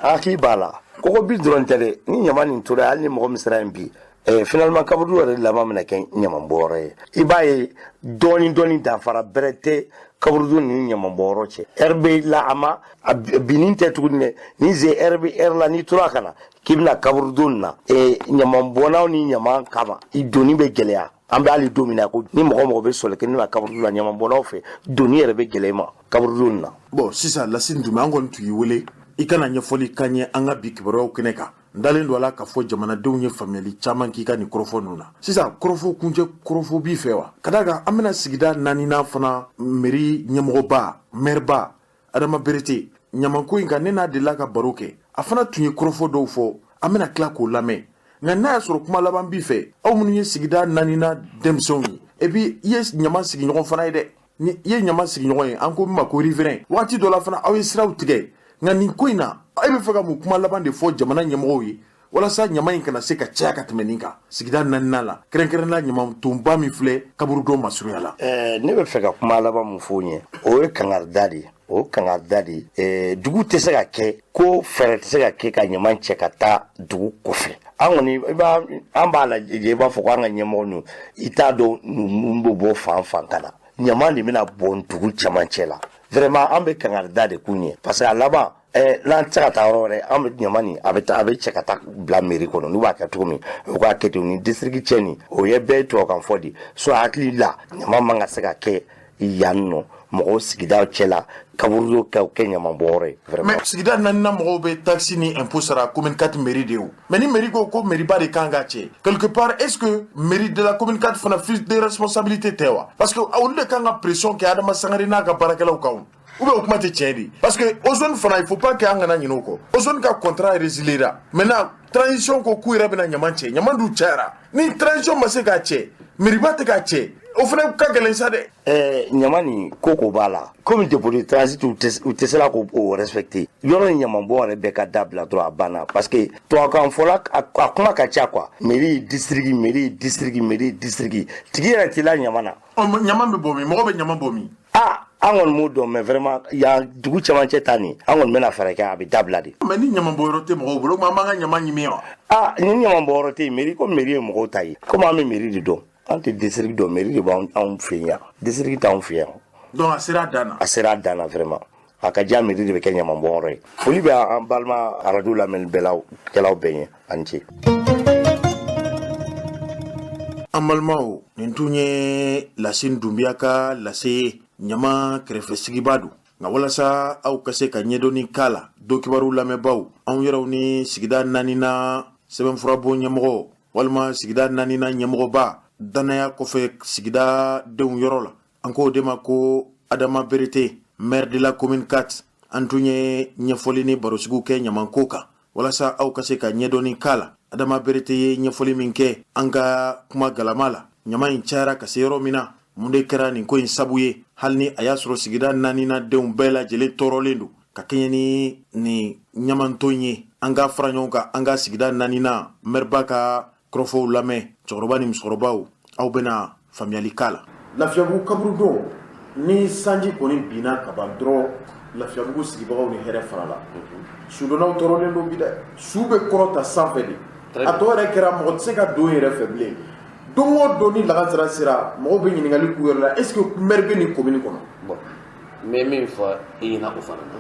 Hakili b'a la. Kɔgɔ bi dɔrɔn tɛ dɛ. Ni ɲama nin tora, hali ni mɔgɔ min sera yen bi, finalement kaburu yɛrɛ laban bɛna kɛ ɲamanbɔyɔrɔ ye. I b'a ye dɔɔni dɔɔni, danfara bɛrɛ tɛ kaburudo ni ɲamanbɔyɔrɔ cɛ. Ɛri bɛ la, a ma a binni tɛ tuguni dɛ. Ni ze ɛri bɛ ɛri la, n'i tora ka na k'i bɛna kaburudo nin na, ɲamanbɔnnaw ni ɲaman kama, i donni bɛ gɛlɛya. An bɛ hali don min na ko ni mɔgɔ mɔgɔ bɛ sɔli kɛ ni kaburudo la, ɲamanbɔnnaw fɛ, donni yɛrɛ bɛ gɛlɛya i ma kaburudo nin na. Bon, sisan Lasine Dunbiya, an kɔni tun y'i wele i kana ɲɛfɔli kan ye an ka bi kibaruyaw kɛnɛ kan. N dalen don a la k'a fɔ jamanadenw ye faamuyali caman k'i ka nin kɔrɔfɔ ninnu na. Sisan, kɔrɔfɔ kuncɛ kɔrɔfɔ b'i fɛ wa? Ka d'a kan an bɛna sigida naaninan fana mairie ɲɛmɔgɔba, maireba Adama Berete, ɲamanko in kan, ne n'a delila ka baro kɛ, a fana tun ye kɔrɔfɔ dɔw fɔ, an bɛna tila k'o lamɛn. Nka n'a y'a sɔrɔ kuma laban b'i fɛ, aw minnu ye sigida naaninan denmisɛnw ye, et puis i ye ɲama sigiɲɔgɔn fana ye dɛ, ni i ye ɲama sigiɲɔgɔn ye, an ko min ma ko riverain, waati dɔ la fana aw ye siraw tigɛ. Nka nin ko in na, e bɛ fɛ ka mun kuma laban de fɔ jamana ɲɛmɔgɔw ye Walasa ɲama in kana se ka caya ka tɛmɛ nin kan sigida naaninan la, kɛrɛnkɛrɛnnenya ɲamantonba min filɛ kaburudon masurunya la. Ne bɛ fɛ ka kuma laban min fɔ ɲɛ, o ye kangarida de ye. O kangarida de ye, dugu tɛ se ka kɛ ko fɛɛrɛ tɛ se ka kɛ ka ɲaman cɛ ka taa dugu kɔfɛ. An kɔni an b'a lajɛ, i b'a fɔ ko an ka ɲɛmɔgɔ ninnu, i t'a dɔn ninnu bɛ bɔ fan fan ka na, ɲaman de bɛna bɔn dugu cɛmancɛ la. Vraiment, an bɛ kangarida de k'u ɲɛ, parce que a laban n'an tɛ se ka taa yɔrɔ wɛrɛ, an bɛ ɲama nin, a bɛ taa, a bɛ cɛ ka taa bila mairie kɔnɔ. N'u b'a kɛ cogo min, u k'a kɛ ten. Ni district cɛ nin, o ye bɛɛ ye tubabukan fɔ de so. Hakili la, ɲama man ka se ka kɛ yan nɔ mɔgɔw sigida cɛ la, kaburudo kɛ kɛ ɲama bɔyɔrɔ ye vraiment. Mais sigida naaninan mɔgɔw bɛ taxe ni impôt sara commune 4 mairie de ye o. Mais ni mairie ko ko mairie ba de kan k'a cɛ, quelque part, est ce que mairie de la commune 4 fana fuite de responsabilité tɛ wa? Parce que olu de kan ka pression kɛ Adama Sangare n'a ka baarakɛlaw kan, ou bien o kuma tɛ tiɲɛ de? Parce que Ozone fana, il faut pas que an kana ɲinɛ o kɔ. Ozone ka contrat résilié ra. Maintenant, transition ko k'u yɛrɛ bɛna ɲaman cɛ. Ɲaman dun cayara. Ni transition ma se k'a cɛ, mairie ba tɛ k'a cɛ, o fana ka gɛlɛn sa dɛ. Ɲama nin ko ko b'a la, komi dépôt de transit, u tɛ se la k'o respecter. Yɔrɔ ni ɲaman bɔ yɛrɛ bɛɛ ka dabila dɔrɔn, a banna, parce que tubabukan fɔla, a kuma ka ca quoi. Mairie, district, mairie, district, mairie, district, tigi yɛrɛ t'i la ɲama na. Ɲama bɛ bɔ min? Mɔgɔ bɛ ɲama bɔ min? Ah, an kɔni m'o dɔn, mais vraiment, yan dugu cɛmancɛ ta nin, an kɔni bɛna fɛɛrɛ kɛ, a bɛ dabila de. Mais ni ɲama bɔyɔrɔ tɛ mɔgɔw bolo, an b'an ka ɲama ɲimi wa? Ah, ni ɲama bɔyɔrɔ tɛ yen, mairie ko mairie ye mɔgɔw ta ye. Komi an bɛ mairie de dɔn, an tɛ district dɔn. Mairie de b'anw fɛ yan, district t'anw fɛ yan. Donc a sera a dan na. A sera a dan na vraiment. A ka diya, mairie de bɛ kɛ ɲama bɔyɔrɔ ye. Foli bɛ an balima arajo lamɛnnikɛlaw bɛɛ ye, a ni ce. An balimaw, nin tun ye Lasine Dunbiya ka lase ye. Ɲama kɛrɛfɛ sigiba don, nka walasa aw ka se ka ɲɛdɔnni k'a la, don kibaru lamɛnbaw, anw yɛrɛw ni sigida naaninan sɛbɛnfurabon ɲɛmɔgɔ walima sigida naaninan ɲɛmɔgɔba danaya kɔfɛ sigida denw yɔrɔ la, an k'o de ma ko Adama Berete, maire de la commune 4. An tun ye ɲɛfɔli ni barosigiw kɛ ɲamanko kan walasa aw ka se ka ɲɛdɔnni k'a la. Adama Berete ye ɲɛfɔli min kɛ an ka kuma galama la, ɲama in cayara ka se yɔrɔ min na, mun de kɛra nin ko in sabu ye? Hali ni a y'a sɔrɔ sigida naaninan denw bɛɛ lajɛlen tɔɔrɔlen don ka kɛɲɛ ni nin ɲamanton ye, an ka fara ɲɔgɔn kan, an ka sigida naaninan mɛriba ka kɔrɔfɔw lamɛn. Cɛkɔrɔba ni musokɔrɔbaw, aw bɛna faamuyali k'a la. Lafiyabugu kaburudon, ni sanji kɔni binna ka ban dɔrɔn, Lafiyabugu sigibagaw ni hɛrɛ farala. Sudonnaw tɔɔrɔlen don bi dɛ. Su bɛ kɔrɔta sanfɛ de, a tɔ yɛrɛ kɛra mɔgɔ tɛ se ka don yɛrɛ fɛ bilen. Don o don ni lagansara sera, mɔgɔw bɛ ɲininkali k'u yɛrɛ la: est ce que maire bɛ nin commune kɔnɔ? Bon, n bɛ min fɔ i ɲɛna o fana na,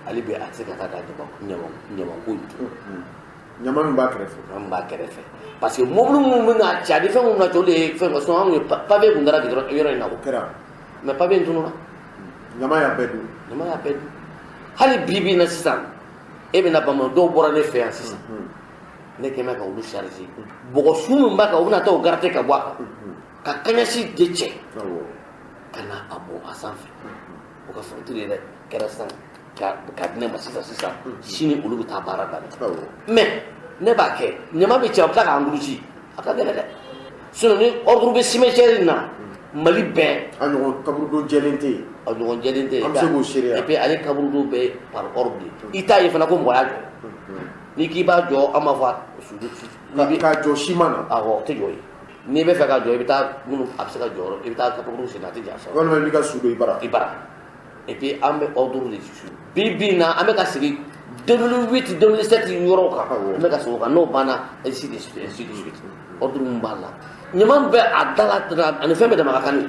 hali bi a tɛ se ka taa ka ɲamanko in to. Ɲama min b'a kɛrɛfɛ. Ɲama min b'a kɛrɛfɛ, parce que mobili minnu bɛ na cɛ, ani fɛn minnu na cɛ, olu de ye fɛn sinon anw ye pavé kun dara yɔrɔ in na. O kɛra. Mais pavé in tununa. Ɲama y'a bɛɛ dun. Ɲama y'a bɛɛ dun. Hali bi bi in na sisan, e bɛna Bamakɔ, dɔw bɔra ne fɛ yan sisan, ne kɛn bɛ ka olu charger bɔgɔ su min b'a kan, u bɛna taa o gratter ka bɔ a kan, ka kaɲasi de cɛ ka na a bɔ a sanfɛ. O ka facture yɛrɛ kɛra sisan ka di ne ma sisan sisan. Sini olu bɛ taa baara daminɛ. Mais ne b'a kɛ, ɲama bɛ cɛ, a bɛ tila k'a englouti, a ka gɛlɛn dɛ. Sinon ni ordre bɛ cimetière in na, Mali bɛɛ. A ɲɔgɔn kaburudo jɛlen tɛ yen. A ɲɔgɔn jɛlen tɛ yen. An bɛ se k'o seereya. Et puis ale kaburudo bɛ par ordre de. I t'a ye fana ko mɔgɔ y'a jɔ. N'i k'i b'a jɔ, an b'a fɔ k'a jɔ siman na. Awɔ, o tɛ jɔ ye. N'i bɛ fɛ ka jɔ, i bɛ taa minnu a bɛ se ka jɔ, i bɛ taa kaburu sen, a tɛ ja sɔrɔ. Walima i b'i ka su don i bara. I bara. Et puis an bɛ ordre de suivre. Bi bi in na, an bɛ ka sigi 2008 2007 yɔrɔw kan. An bɛ ka segin o kan, n'o banna, ainsi de suite, ainsi de suite. Ordre min b'a la, ɲama bɛ a da la ani fɛn bɛɛ dama ka kan ni,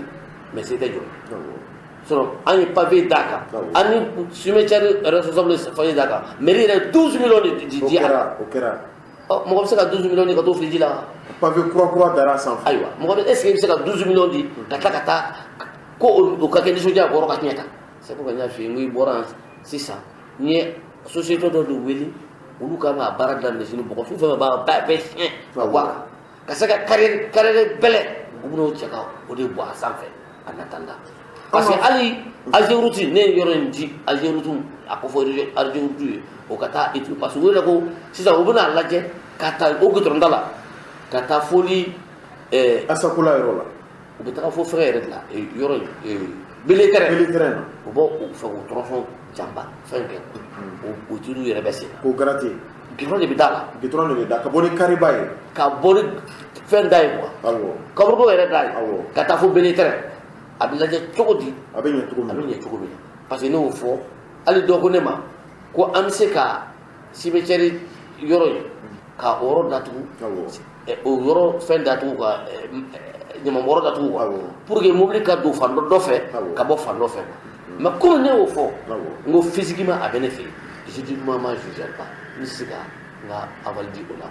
mais se tɛ jɔ. Sinon an ye pavé d'a kan, an ni cimetière responsable pavé d'a kan, mairie yɛrɛ 12 millions de di a kan. O kɛra. Ɔ, mɔgɔ bɛ se ka 12 millions di ka t'o fili ji la? Pavé kura kura dara sanfɛ. Ayiwa, mɔgɔ bɛ, est ce que i bɛ se ka 12 millions di ka tila ka taa ko o ka kɛ nisɔndiya kɔrɔ ka tiɲɛ ta? C'est pourquoi n y'a f'i ye, n ko i bɔra yan sisan, n ye société dɔ de wele, olu kan ka baara daminɛ sini. Bɔgɔsu fɛn fɛn b'a bɛɛ siɲɛ ka bɔ a kan, ka se ka carrière carrière bɛlɛ, u bɛn'o cɛ ka o de bɔ a sanfɛ en attendant. Parce que hali Ageroute, ne ye yɔrɔ in di Ageroute, a ko fɔ Ageroute ye o ka taa étude, parce que u yɛrɛ ko sisan u bɛna lajɛ ka taa o goudron da la ka taa foli. Asakola yɔrɔ la. U bɛ taga fo fɛngɛ yɛrɛ de la, yɔrɔ in Bele terrain. Bele terrain na. U b'o fɛ k'o tronçon janba fɛn kɛ, o étude yɛrɛ bɛ sen na. K'o gratter. Gidɔrɔn de bɛ da la. Gidɔrɔn de bɛ da ka bɔ ni kariba ye. Ka bɔ ni fɛn da ye quoi. Kaburudo yɛrɛ da ye. Ka taa fo Benetɛrɛ. A bɛ lajɛ cogo di. A bɛ ɲɛ cogo min. A bɛ ɲɛ cogo min na. Parce que ne y'o fɔ hali dɔ ko ne ma ko an bɛ se ka cimetière yɔrɔ in ka o yɔrɔ datugu. O yɔrɔ fɛn datugu ka ɲamanbɔrɔ datugu quoi. Pour que mobili ka don fan dɔ fɛ ka bɔ fan dɔ fɛ quoi. Mais comme ne y'o fɔ n ko physiquement a bɛ ne fɛ yen, juridiquement moi je gère pas, n tɛ se ka n ka aval di o la.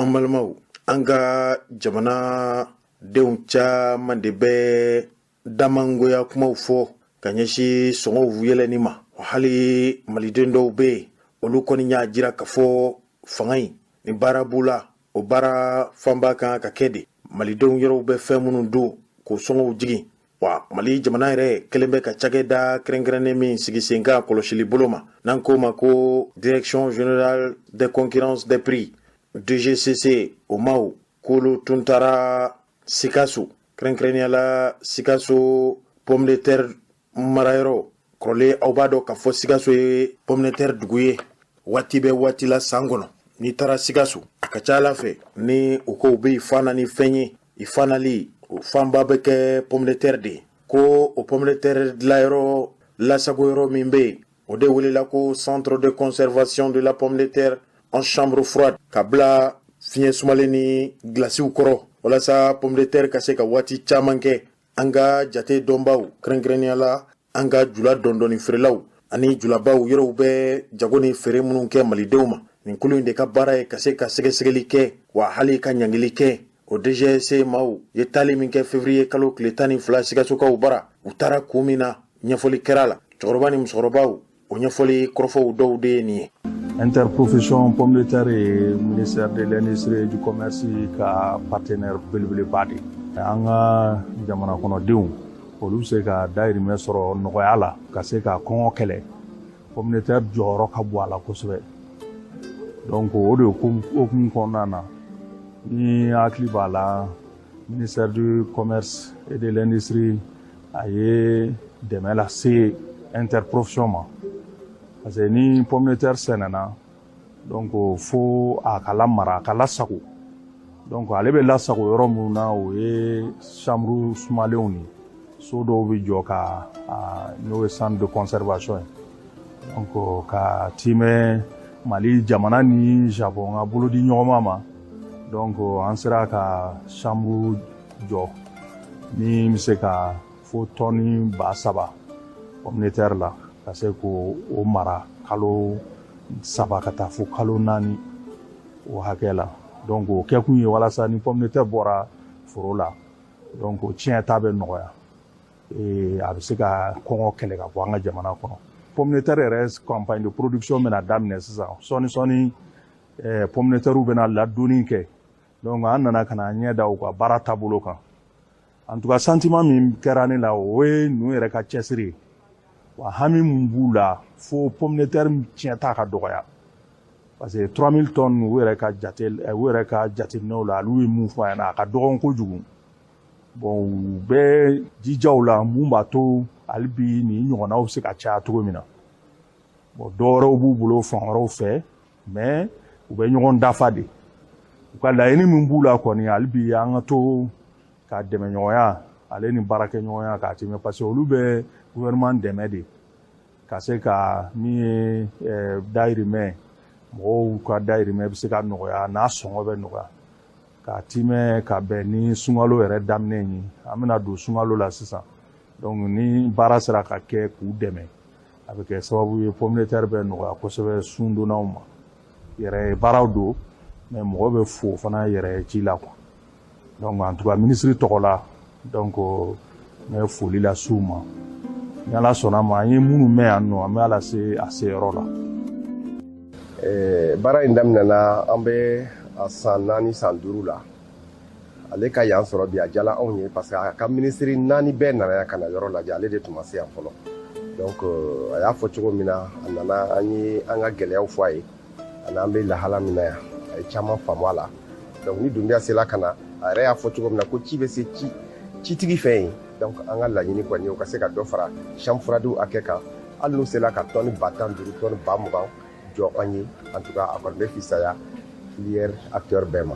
An balimaw, an ka jamana denw caman de bɛ damangoya kumaw fɔ ka ɲɛsin sɔngɔw yɛlɛnni ma. Hali maliden dɔw bɛ yen, olu kɔni y'a jira k'a fɔ fanga in ni baara b'u la, o baara fanba kan ka kɛ de malidenw yɛrɛw bɛ fɛn minnu don k'o sɔngɔw jigin. Wa Mali jamana yɛrɛ kɛlen bɛ ka cakɛda kɛrɛnkɛrɛnnen min sigi sen kan kɔlɔsili bolo ma, n'an k'o ma ko Direction générale des concurrences des prix, DGCC, o maaw k'olu tun taara Sikaso, kɛrɛnkɛrɛnnenya la Sikaso pomme de terre marayɔrɔ. Kɔrɔlen aw b'a dɔn k'a fɔ Sikaso ye pomme de terre dugu ye. Waati bɛ waati la san kɔnɔ, n'i taara Sikaso, a ka ca ala fɛ ni o ko bɛ i fa na ni fɛn ye, i fanali o fanba bɛ kɛ pomme de terre de ye. Ko o pomme de terre dilanyɔrɔ lasago yɔrɔ min bɛ yen, o de welela ko centre de conservation de la pomme de terre en chambre froide, ka bila fiɲɛ sumalen ni gilasiw kɔrɔ walasa pomme de terre ka se ka waati caman kɛ. An ka jate dɔnbaw, kɛrɛnkɛrɛnnenya la an ka jula dɔndɔni feerelaw ani julabaw yɛrɛw bɛ jago ni feere minnu kɛ malidenw ma, nin kulu in de ka baara ye ka se ka sɛgɛsɛgɛli kɛ, wa hali ka ɲangili kɛ. O DGC maaw ye taali min kɛ février kalo tile 12 Sikasokaw bara, u taara kun min na, ɲɛfɔli kɛra la. Cɛkɔrɔba ni musokɔrɔbaw, o ɲɛfɔli kɔrɔfɔw dɔw de ye nin ye. Interprofession pomme de terre ye ministère de l'Industrie et du Commerce ka partenaire belebeleba de ye. An ka jamana kɔnɔdenw, olu bɛ se ka dayirimɛ sɔrɔ nɔgɔya la ka se ka kɔngɔ kɛlɛ. Pomme de terre jɔyɔrɔ ka bon a la kosɛbɛ. Donc o de hokumu kɔnɔna na, ni hakili b'a la, ministère du Commerce et de l'Industrie a ye dɛmɛ lase interprofession ma, parce que ni pomme de terre sɛnɛna, donc fo a ka lamara, a ka lasago. Donc ale bɛ lasago yɔrɔ minnu na, o ye chambre sumalenw de ye. So dɔw bɛ jɔ ka n'o ye centre de conservation ye. Donc ka timɛ Mali jamana ni Japon ka bolodi ɲɔgɔnma ma, donc an sera ka chambre jɔ min bɛ se ka fo tɔni 3000 pomme de terre la, ka se k'o o mara kalo 3 ka taa fo kalo 4 o hakɛ la. Donc o kɛkun ye walasa ni pomme de terre bɔra foro la, donc o tiɲɛta bɛ nɔgɔya, a bɛ se ka kɔngɔ kɛlɛ ka bɔ an ka jamana kɔnɔ. Pomme de terre yɛrɛ campagne de production bɛna daminɛ sisan sɔɔni sɔɔni, pomme de terre bɛna ladonni kɛ. Donc an nana ka na ɲɛ da u ka baara taabolo kan. En tout cas, sentiment min kɛra ne la, o ye ninnu yɛrɛ ka cɛsiri ye, wa hami mun b'u la fo pomme de terre tiɲɛta ka dɔgɔya, parce que 3000 tonnes, u yɛrɛ ka jateminɛw la, olu ye mun fɔ an ɲɛna, a ka dɔgɔn kojugu. Bon, u bɛ jijaw la mun b'a to hali bi nin ɲɔgɔnnaw bɛ se ka caya cogo min na. Bon, dɔwɛrɛw b'u bolo fan wɛrɛw fɛ, mais u bɛ ɲɔgɔn dafa de. U ka laɲini min b'u la kɔni, hali bi an ka to ka dɛmɛɲɔgɔnya ale ni baarakɛɲɔgɔnya k'a tɛmɛ, parce que olu bɛ gouvernement dɛmɛ de ka se ka min ye dayirimɛ, mɔgɔw ka dayirimɛ bɛ se ka nɔgɔya n'a sɔngɔ bɛ nɔgɔya k'a timɛ ka bɛn ni sunkalo yɛrɛ daminɛ ye. An bɛna don sunkalo la sisan, donc ni baara sera ka kɛ k'u dɛmɛ, a bɛ kɛ sababu ye pomme de terre bɛ nɔgɔya kosɛbɛ sundonnaw ma. Yɛrɛ baaraw don, mais mɔgɔ bɛ fo fana yɛrɛ ci la quoi. Donc en tout cas, ministre tɔgɔ la, donc n bɛ foli lase u ma. Ni Ala sɔnna ma, an ye minnu mɛn yan nɔ, an bɛ ala se a seyɔrɔ la. Baara in daminɛna, an bɛ a san 4 san 5 la. Ale ka yan sɔrɔ bi, a jala anw ye, parce que a ka minisiri 4 bɛɛ nana yan ka na yɔrɔ lajɛ, ale de tun ma se yan fɔlɔ. Donc a y'a fɔ cogo min na, a nana, an ye an ka gɛlɛyaw fɔ a ye, ani an bɛ lahala min na yan, a ye caman faamu a la. Donc ni Dunbiya sela ka na, a yɛrɛ y'a fɔ cogo min na ko ci bɛ se ci citigi fɛ yen. Donc an ka laɲini kɔni ye o ka se ka dɔ fara chambre froide hakɛ kan, hali n'u sela ka tɔni 15 000, tɔni 20 000 jɔ an ye. En tout cas, a kɔni bɛ fisaya filière acteur bɛɛ ma.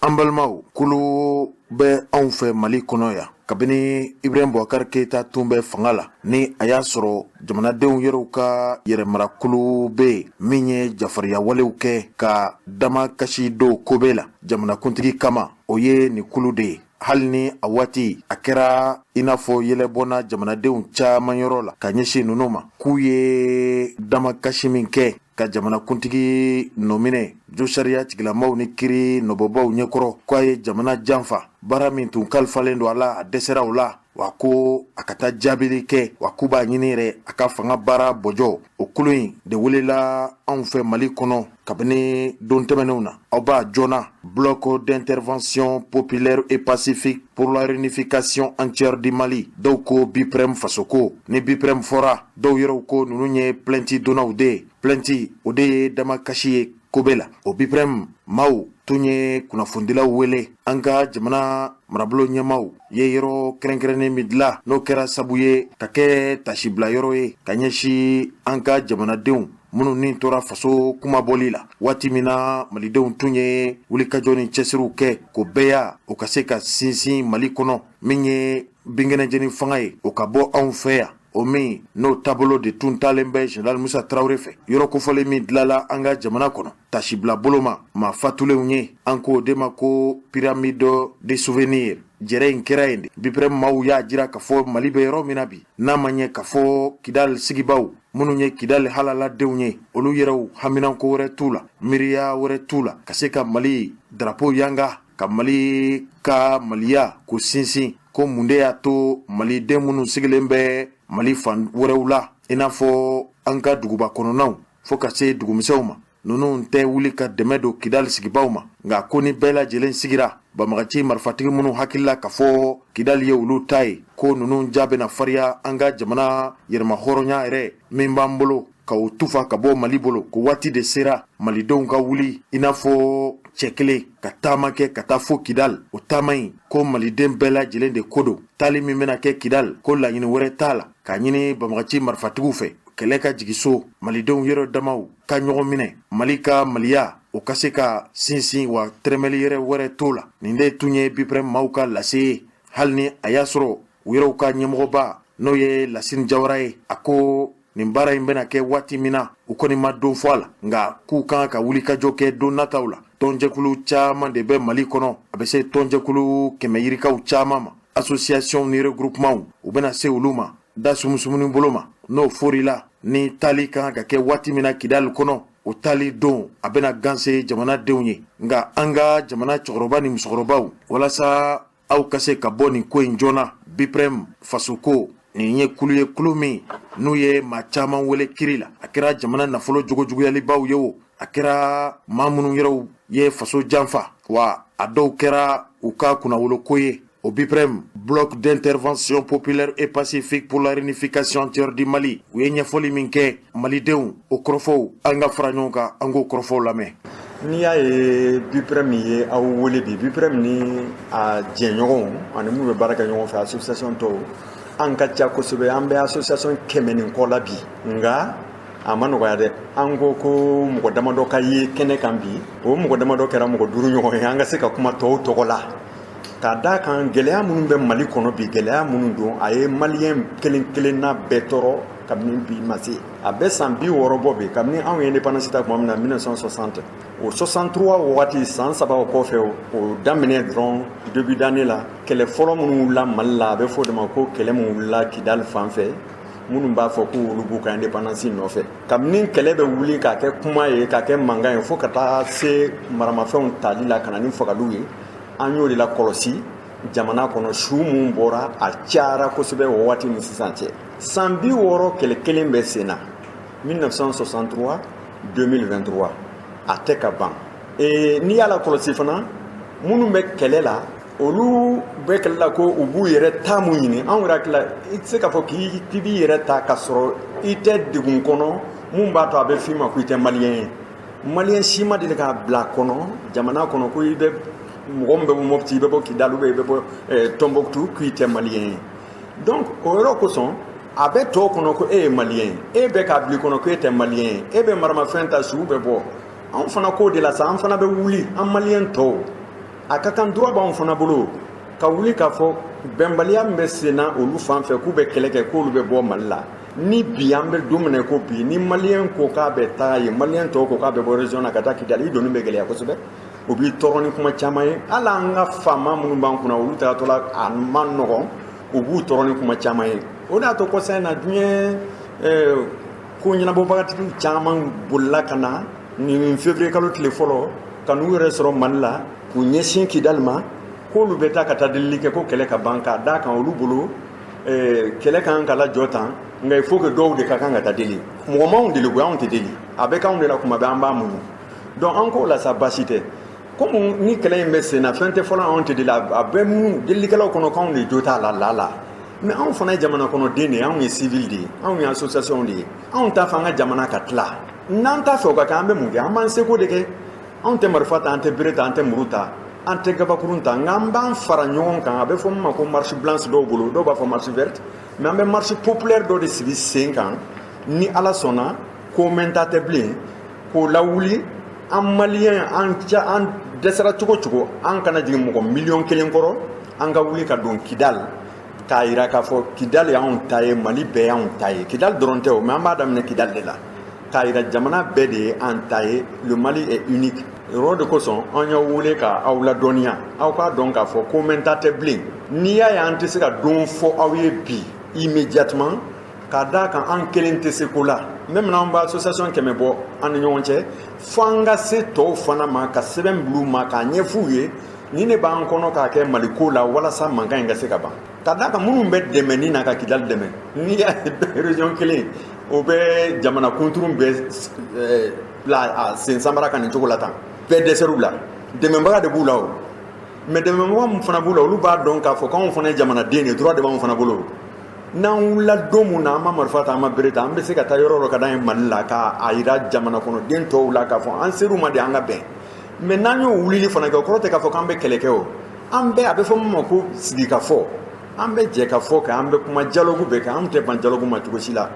An balimaw, kulu bɛ anw fɛ Mali kɔnɔ yan kabini Ibrahim Boubacar Keita tun bɛ fanga la, ni a y'a sɔrɔ jamanadenw yɛrɛw ka yɛrɛmarakulu bɛ yen min ye jafariya walew kɛ ka damakasi don kobe la jamanakuntigi kama. O ye nin kulu de ye. Hali ni a waati a kɛra i n'a fɔ yɛlɛbɔnna jamanadenw caman yɔrɔ la ka ɲɛsin ninnu ma, k'u ye damakasi min kɛ ka jamanakuntigi nɔminɛ josariya tigilamaw ni kiri nɔbɔbaw ɲɛkɔrɔ, k'a ye jamana janfa, baara min tun kalifalen don a la, a dɛsɛra o la, wa ko a ka taa jaabili kɛ, wa k'u b'a ɲini yɛrɛ a ka fanga baara bɔjɔ. O kulu in de welela anw fɛ Mali kɔnɔ kabini don tɛmɛnenw na. Aw b'a joona, Bloc d'intervention populaire et pacifique pour la réunification entière du Mali, dɔw ko BIPREM Fasoko. Ni BIPREM fɔra, dɔw yɛrɛw ko ninnu ye plainte donnaw de ye. Plainte, o de ye damakasi ye kobe la. O BIPREM maaw tun ye kunnafonidilaw wele. An ka jamana marabolo ɲɛmaw ye yɔrɔ kɛrɛnkɛrɛnnen min dilan, n'o kɛra sabu ye ka kɛ tasibila yɔrɔ ye ka ɲɛsin an ka jamanadenw minnu ni tora faso kumabɔli la, waati min na malidenw tun ye wulikajɔ ni cɛsiriw kɛ k'o bɛɛya o ka se ka sinsin Mali kɔnɔ, min ye binkɛnɛjeni fanga ye, o ka bɔ anw fɛ yan, o min n'o taabolo de tun talen bɛ général Musa Tarawele fɛ. Yɔrɔ kofɔlen min dilala an ka jamana kɔnɔ tasibila bolo ma maa fatulenw ye, an k'o de ma ko pyramide de souvenir. Jɛrɛ in kɛra yen de. BIPREM maaw y'a jira k'a fɔ Mali bɛ yɔrɔ min na bi, n'a ma ɲɛ k'a fɔ Kidali sigibaw minnu ye Kidali halaladenw ye, olu yɛrɛw haminanko wɛrɛ t'u la, miiriya wɛrɛ t'u la ka se ka Mali drapeau yanga, ka Mali ka maliya ko sinsin, ko mun de y'a to maliden minnu sigilen bɛ Mali fan wɛrɛw la, i n'a fɔ an ka duguba kɔnɔnaw fo ka se dugumisɛnw ma, ninnu tɛ wuli ka dɛmɛ don Kidali sigibaw ma? Nka ko ni bɛɛ lajɛlen sigira, banbagaci marifatigi minnu hakilila k'a fɔ Kidali ye olu ta ye, ko ninnu ja bɛna fariya an ka jamana yɛrɛma hɔrɔnya yɛrɛ min b'an bolo ka o tufa ka bɔ Mali bolo, ko waati de sera malidenw ka wuli i n'a fɔ cɛ kelen ka taama kɛ ka taa fo Kidal. O taama in, ko maliden bɛɛ lajɛlen de ko don. Taali min bɛna kɛ Kidal, ko laɲini wɛrɛ t'a la k'a ɲini banbagaci marifatigiw fɛ kɛlɛ ka jigin so, malidenw yɛrɛ damaw ka ɲɔgɔn minɛ, Mali ka maliya o ka se ka sinsin, wa tɛrɛmɛli yɛrɛ wɛrɛ t'o la. Nin de tun ye BIPREM maaw ka lase ye. Hali ni a y'a sɔrɔ u yɛrɛw ka ɲɛmɔgɔba, n'o ye Lasini Jawara ye, a ko nin baara in bɛna kɛ waati min na, u kɔni ma don fɔ a la, nka k'u kan ka wulikajɔ kɛ don nataw la. Tɔnjɛkulu caman de bɛ Mali kɔnɔ, a bɛ se tɔnjɛkulu 100 yirikaw caman ma, association ni regroupement, u bɛna se olu ma da sumusumuni bolo ma. N'o forila, ni taali kan ka kɛ waati min na Kidali kɔnɔ, o taali don a bɛna ganse jamanadenw ye. Nka an ka jamana cɛkɔrɔba ni musokɔrɔbaw, walasa aw ka se ka bɔ nin ko in joona, BIPREM Fasoko nin ye kulu ye, kulu min n'u ye maa caman wele kiri la, a kɛra jamana nafolo jogojuguyalibaw ye o, a kɛra maa minnu yɛrɛw ye faso janfa, wa a dɔw kɛra u ka kunnawoloko ye. O BIPREM, Bloc d'intervention populaire et pacifique pour la réunification entière du Mali, u ye ɲɛfɔli min kɛ malidenw, o kɔrɔfɔw, an ka fara ɲɔgɔn kan, an k'o kɔrɔfɔw lamɛn. N'i y'a ye BIPREM ye aw wele bi, BIPREM ni a jɛɲɔgɔnw ani minnu bɛ baara kɛ ɲɔgɔn fɛ, association tɔw, an ka ca kosɛbɛ. An bɛ association 100 ni kɔ la bi, nka a ma nɔgɔya dɛ. An ko ko mɔgɔ damadɔ ka ye kɛnɛ kan bi, o mɔgɔ damadɔ kɛra mɔgɔ 5 ɲɔgɔn ye, an ka se ka kuma tɔw tɔgɔ la, k'a d'a kan gɛlɛya minnu bɛ Mali kɔnɔ bi, gɛlɛya minnu don, a ye maliyɛn kelen kelenna bɛɛ tɔɔrɔ kabini bi ma se. A bɛ san 60 bɔ bi kabini anw ye indépendance ta tuma min na, 1960, o 63 wagati, san 3 o kɔfɛ, o daminɛ dɔrɔn, début d'année la, kɛlɛ fɔlɔ minnu wulila Mali la, a bɛ fɔ o de ma ko kɛlɛ min wulila Kidali fan fɛ, minnu b'a fɔ ko olu b'u ka indépendance nɔfɛ. Kabini kɛlɛ bɛ wuli k'a kɛ kuma ye, k'a kɛ mankan ye, fo ka taa se maramafɛnw tali la ka na ni fagaliw ye, an y'o de la kɔlɔsi jamana kɔnɔ. Su mun bɔra, a cayara kosɛbɛ o waati ni sisan cɛ. San 60 kɛlɛ kelen bɛ sen na, 1963 2023, a tɛ ka ban. N'i y'a la kɔlɔsi fana, minnu bɛ kɛlɛ la, olu bɛ kɛlɛ la ko u b'u yɛrɛ ta mun ɲini. Anw yɛrɛ hakili la, i tɛ se k'a fɔ k'i b'i yɛrɛ ta k'a sɔrɔ i tɛ degun kɔnɔ mun b'a to a bɛ f'i ma ko i tɛ maliyɛn ye. Maliyɛn si ma deli k'a bila kɔnɔ jamana kɔnɔ ko i bɛ mɔgɔ min bɛ bɔ Mopti, i bɛ bɔ Kidali, ou bien i bɛ bɔ Tombouctou, k'i tɛ maliyɛn ye. Donc o yɔrɔ kosɔn, A bɛ tɔw kɔnɔ ko e ye maliyɛn ye, e bɛ k'a bila i kɔnɔ ko e tɛ maliyɛn ye, e bɛ maramafɛn ta, suw bɛ bɔ. Anw fana k'o de la sa, an fana bɛ wuli, an maliyɛn tɔw, a ka kan, droit b'anw fana bolo ka wuli k'a fɔ bɛnbaliya min bɛ sen na olu fan fɛ, k'u bɛ kɛlɛ kɛ, k'olu bɛ bɔ Mali la. Ni bi an bɛ don min na ko bi, ni maliyɛn ko k'a bɛ taa yen, maliyɛn tɔw ko k'a bɛ bɔ région na ka taa Kidali, i donni bɛ gɛlɛya kosɛbɛ, u b'i tɔɔrɔ ni kuma caman ye. Hali an ka faama minnu b'an kunna, olu tagatɔ la, a man nɔgɔn, u b'u tɔɔrɔ ni kuma caman ye. O de y'a to kɔsa in na, diɲɛ ko ɲɛnabɔbagatigiw caman bolila ka na nin février kalo tile fɔlɔ, ka n'u yɛrɛ sɔrɔ Mali la, k'u ɲɛsin Kidali ma, k'olu bɛ taa ka taa delili kɛ ko kɛlɛ ka ban, k'a d'a kan olu bolo kɛlɛ kan ka lajɔ tan. Nka il faut que dɔw de ka kan ka taa deli. Mɔgɔ m'anw deli koyi, anw tɛ deli, a bɛ k'anw de la kuma bɛɛ, an b'a muɲu. Donc an k'o la sa, baasi tɛ. Komi ni kɛlɛ in bɛ sen na, fɛn tɛ fɔlɔ, anw tɛ deli, a bɛ mun delilikɛlaw kɔnɔ k'anw de jo t'a la la la. Mais anw fana ye jamana kɔnɔden de ye, anw ye civil de ye, anw ye association de ye, anw t'a fɛ an ka jamana ka tila. N'an t'a fɛ o ka kɛ, an bɛ mun kɛ? An b'an seko de kɛ. Anw tɛ marifa ta, an tɛ bere ta, an tɛ muru ta, an tɛ gabakurun ta, nka an b'an fara ɲɔgɔn kan. A bɛ fɔ min ma ko marche blanche dɔw bolo, dɔw b'a fɔ marche verte, mais an bɛ marche populaire dɔ de sigi sen kan, ni Ala sɔnna, ko mɛn ta tɛ bilen, k'o lawuli. An maliyɛn, an ca, an dɛsɛra cogo cogo, an kana jigin mɔgɔ 1 miliyɔn kɔrɔ. An ka wuli ka don Kidali, k'a yira k'a fɔ Kidali y'anw ta ye, Mali bɛɛ y'anw ta ye. Kidali dɔrɔn tɛ o, mais an b'a daminɛ Kidali de la, k'a yira jamana bɛɛ de ye an ta ye. Le Mali est unique. Yɔrɔ de kosɔn an y'aw wele ka aw ladɔnniya, aw k'a dɔn k'a fɔ ko mɛn ta tɛ bilen. N'i y'a ye an tɛ se ka don fɔ aw ye bi immédiatement, k'a d'a kan an kelen tɛ se ko la. Même n'an b'a association 100 bɔ an ni ɲɔgɔn cɛ, fo an ka se tɔw fana ma, ka sɛbɛn bil'u ma, k'a ɲɛf'u ye ni ne b'an kɔnɔ k'a kɛ Maliko la, walasa mankan in ka se ka ban. Ka d'a kan minnu bɛ dɛmɛni na ka Kidali dɛmɛ, n'i y'a ye région kelen o bɛ jamana kunturu bɛɛ bila a sen samara kan nin cogo la tan, bɛɛ dɛsɛr'u la, dɛmɛbaga de b'u la o. Mais dɛmɛbaga min fana b'u la, olu b'a dɔn k'a fɔ k'anw fana ye jamanaden de, droit de b'anw fana bolo. N'an wulila don mun na, an ma marifa ta, an ma bere ta, an bɛ se ka taa yɔrɔ dɔ ka d'an ye Mali la, k'a yira jamana kɔnɔden tɔw la k'a fɔ an ser'u ma de, an ka bɛn. Mais n'an y'o wulili fana kɛ, o kɔrɔ tɛ k'a fɔ k'an bɛ kɛlɛ kɛ o. An bɛɛ, a bɛ fɔ min ma ko sigikafɔ, an bɛ jɛ ka fɔ kɛ, an bɛ kuma, dialogue bɛ kɛ. An tɛ ban dialogue ma cogo si la,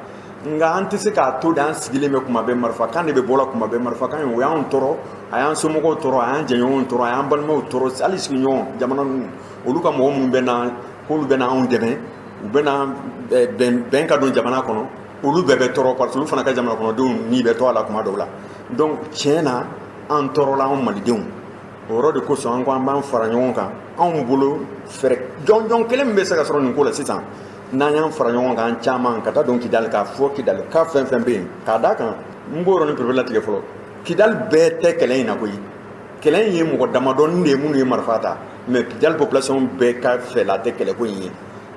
nka an tɛ se k'a to de an sigilen bɛ kuma bɛɛ, marifakan de bɛ bɔ la kuma bɛɛ. Marifakan in, o y'anw tɔɔrɔ, a y'an somɔgɔw tɔɔrɔ, a y'an jɛɲɔgɔnw tɔɔrɔ, a y'an balimaw tɔɔrɔ, hali sigiɲɔgɔn jamana ninnu, olu ka mɔgɔ minnu bɛ na k'olu bɛ na anw dɛmɛ, u bɛ na bɛn, bɛn ka don jamana kɔnɔ, olu bɛɛ bɛ tɔɔrɔ, parce que olu fana ka jamana kɔnɔdenw ni bɛ to a la kuma dɔw la. Donc tiɲɛ na, an tɔɔrɔla, anw malidenw. O yɔrɔ de kosɔn an ko an b'an fara ɲɔgɔn kan. Anw bolo, fɛɛrɛ jɔnjɔn kelen min bɛ se ka sɔrɔ nin ko la sisan, n'an y'an fara ɲɔgɔn kan, an caman ka taa don Kidali, k'a fɔ Kidali ka fɛn fɛn bɛ yen, k'a d'a kan n b'o yɔrɔnin pereperelatigɛ tigɛ fɔlɔ. Kidali bɛɛ tɛ kɛlɛ in na koyi. Kɛlɛ in ye mɔgɔ damadɔni de ye minnu ye marifa ta, mais Kidali population bɛɛ ka fɛla tɛ kɛlɛko in ye.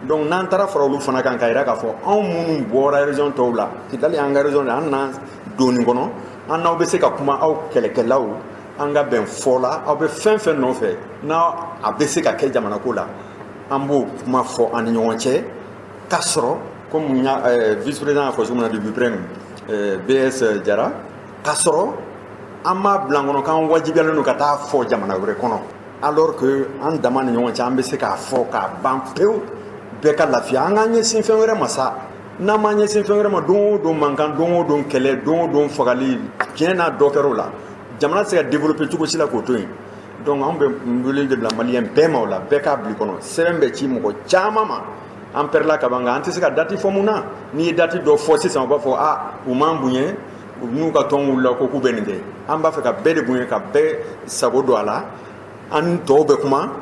Donc n'an taara fara olu fana kan, k'a yira k'a fɔ anw minnu bɔra région tɔw la, Kidali y'an ka région de, an na don nin kɔnɔ, an n'aw bɛ se ka kuma, aw kɛlɛkɛlaw, an ka bɛn fɔ la, aw bɛ fɛn fɛn nɔfɛ n'a a bɛ se ka kɛ jamana ko la, an b'o kuma fɔ an ni ɲɔgɔn cɛ. K'a sɔrɔ komi n y'a vice président y'a fɔ cogo min na du BUPREM, BS Jara, k'a sɔrɔ an b'a bila an kɔnɔ k'an wajibiyalen don ka taa fɔ jamana wɛrɛ kɔnɔ, alors que an dama ni ɲɔgɔn cɛ, an bɛ se k'a fɔ k'a ban pewu, bɛɛ ka lafiya, an k'an ɲɛsin fɛn wɛrɛ ma sa. N'an m'an ɲɛsin fɛn wɛrɛ ma, don o don mankan, don o don kɛlɛ, don o don fagali, tiɲɛ n'a dɔ kɛra o la, jamana tɛ se ka développer cogo si la k'o to yen. Donc anw bɛ wele de bila maliyɛn bɛɛ ma o la, bɛɛ k'a bila i kɔnɔ. Sɛbɛn bɛ ci mɔgɔ caman ma, an pɛrɛla ka ban, nka an tɛ se ka date fɔ. Mun na? N'i ye date dɔ fɔ sisan, u b'a fɔ a u m'an bonya, u n'u ka tɔn wulila ko k'u bɛ nin kɛ. An b'a fɛ ka bɛɛ de bonya, ka bɛɛ sago don a la. An ni tɔw bɛ kuma.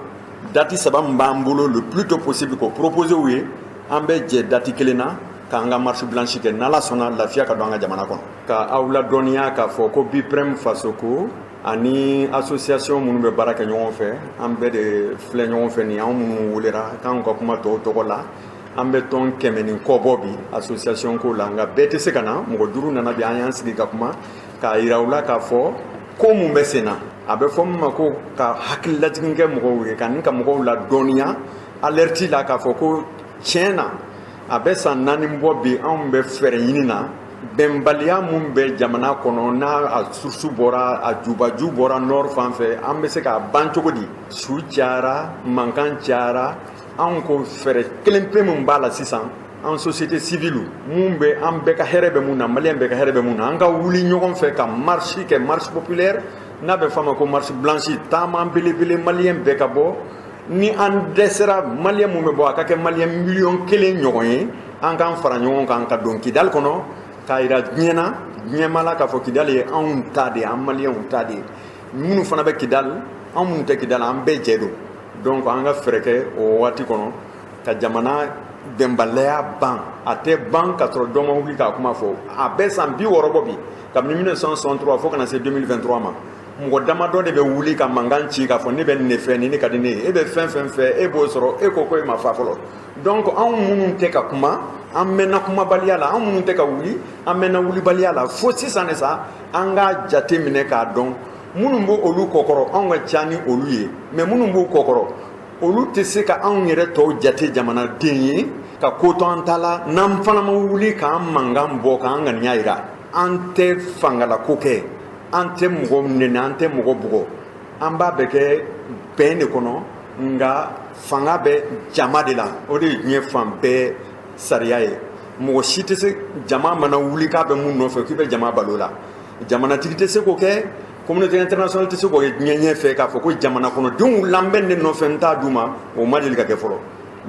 Date saba min b'an bolo, le plus tôt possible k'o proposer u ye, an bɛ jɛ date kelen na k'an ka marche blanche kɛ, n'Ala sɔnna, lafiya ka don an ka jamana kɔnɔ. Ka aw ladɔnniya k'a fɔ ko BUPREM Fasoko ani association minnu bɛ baara kɛ ɲɔgɔn fɛ, an bɛɛ de filɛ ɲɔgɔn fɛ nin. Anw minnu welera k'anw ka kuma tɔw tɔgɔ la, an bɛ tɔn 100 ni kɔ bɔ bi association ko la, nka bɛɛ tɛ se ka na. Mɔgɔ duuru nana bi, an y'an sigi ka kuma, k'a yira u la k'a fɔ ko mun bɛ sen na. A bɛ fɔ min ma ko ka hakililajigin kɛ mɔgɔw ye, ka ni ka mɔgɔw la dɔnniya, alerte la, k'a fɔ ko tiɲɛ na, a bɛ san 4 bɔ bi, anw bɛ fɛɛrɛ ɲini na. Bɛnbaliya mun bɛ jamana kɔnɔ, n'a a source bɔra, a jubaju bɔra nord fan fɛ, an bɛ se k'a ban cogo di? Su cayara, mankan cayara. Anw ko fɛɛrɛ kelen pe min b'a la sisan, An société civile mun bɛ an bɛɛ ka hɛrɛ bɛ mun na, maliyɛn bɛɛ ka hɛrɛ bɛ mun na, an ka wuli ɲɔgɔn fɛ ka marche kɛ, marche populaire n'a bɛ f'a ma ko marche blanche, taama belebele, maliyɛn bɛɛ ka bɔ. Ni an dɛsɛra, maliyɛn mun bɛ bɔ, a ka kɛ maliyɛn 1 miliyɔn ɲɔgɔn ye. An k'an fara ɲɔgɔn kan ka don Kidali kɔnɔ k'a yira diɲɛ na, diɲɛma la, k'a fɔ Kidali ye anw ta de ye, an maliyɛnw ta de ye. Minnu fana bɛ Kidali, anw minnu tɛ Kidali, an bɛɛ jɛ don. Donc an ka fɛɛrɛ kɛ o waati kɔnɔ ka jamana bɛnbaliya ban. A tɛ ban ka sɔrɔ dɔ ma wuli k'a kuma fɔ. A bɛ san 60 bɔ bi, kabini 1963 fo ka na se 2023 ma, mɔgɔ damadɔ de bɛ wuli ka mankan ci k'a fɔ ne bɛ nin de fɛ, nin de ka di ne ye. E bɛ fɛn fɛn fɛ, e b'o sɔrɔ. E ko ko e ma fa fɔlɔ. Donc anw minnu tɛ ka kuma, an mɛnna kumabaliya la. An minnu tɛ ka wuli, an mɛnna wulibaliya la. Fo sisan de sa, an k'a jate minɛ k'a dɔn minnu b'o olu kɔkɔrɔ, anw ka ca ni olu ye, mais minnu b'u kɔkɔrɔ, olu tɛ se ka anw yɛrɛ tɔw jate jamanaden ye ka ko to an ta la. N'an fana ma wuli k'an mankan bɔ, k'an ŋaniya yira, an tɛ fangalako kɛ, an tɛ mɔgɔ nɛnɛ, an tɛ mɔgɔ bugɔ, an b'a bɛɛ kɛ bɛn de kɔnɔ. Nka fanga bɛ jama de la, o de ye diɲɛ fan bɛɛ sariya ye. Mɔgɔ si tɛ se, jama mana wuli k'a bɛ mun nɔfɛ, k'i bɛ jama balo la. Jamanatigi tɛ se k'o kɛ, communauté internationale tɛ se k'o kɛ diɲɛ ɲɛfɛ k'a fɔ ko jamana kɔnɔdenw lamɛn ne nɔfɛ, n t'a d'u ma. O ma deli ka kɛ fɔlɔ.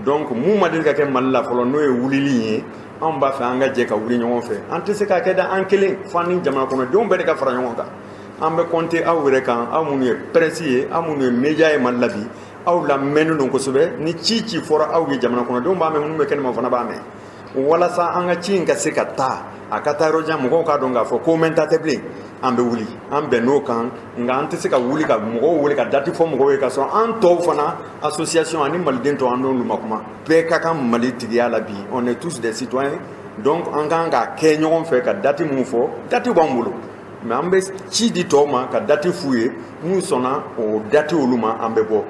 Donc mun ma deli ka kɛ Mali la fɔlɔ, n'o ye wulili ye, anw b'a fɛ an ka jɛ ka wuli ɲɔgɔn fɛ. An tɛ se k'a kɛ da an kelen, fo an ni jamana kɔnɔdenw bɛɛ de ka fara ɲɔgɔn kan. An bɛ compter aw yɛrɛ kan, aw minnu ye presse ye, aw minnu ye média ye Mali la bi. Aw lamɛnnen don kosɛbɛ. Ni ci ci fɔra aw ye, jamana kɔnɔdenw b'a mɛn, minnu bɛ kɛnɛma fana b'a mɛn, walasa an ka ci in ka se ka taa, a ka taa yɔrɔ jan, mɔgɔw k'a dɔn k'a fɔ ko mɛn ta tɛ bilen. An bɛ wuli, an bɛn n'o kan. Nka an tɛ se ka wuli ka mɔgɔw wele ka date fɔ mɔgɔw ye ka sɔrɔ an tɔw fana, association ani maliden tɔw, an n'olu ma kuma. Bɛɛ ka kan Mali tigiya la bi. On est tous des citoyens, donc an kan ka kɛ ɲɔgɔn fɛ ka date mun fɔ. Date b'an bolo, mais an bɛ ci di tɔw ma ka date f'u ye. N'u sɔnna o date olu ma, an bɛ bɔ.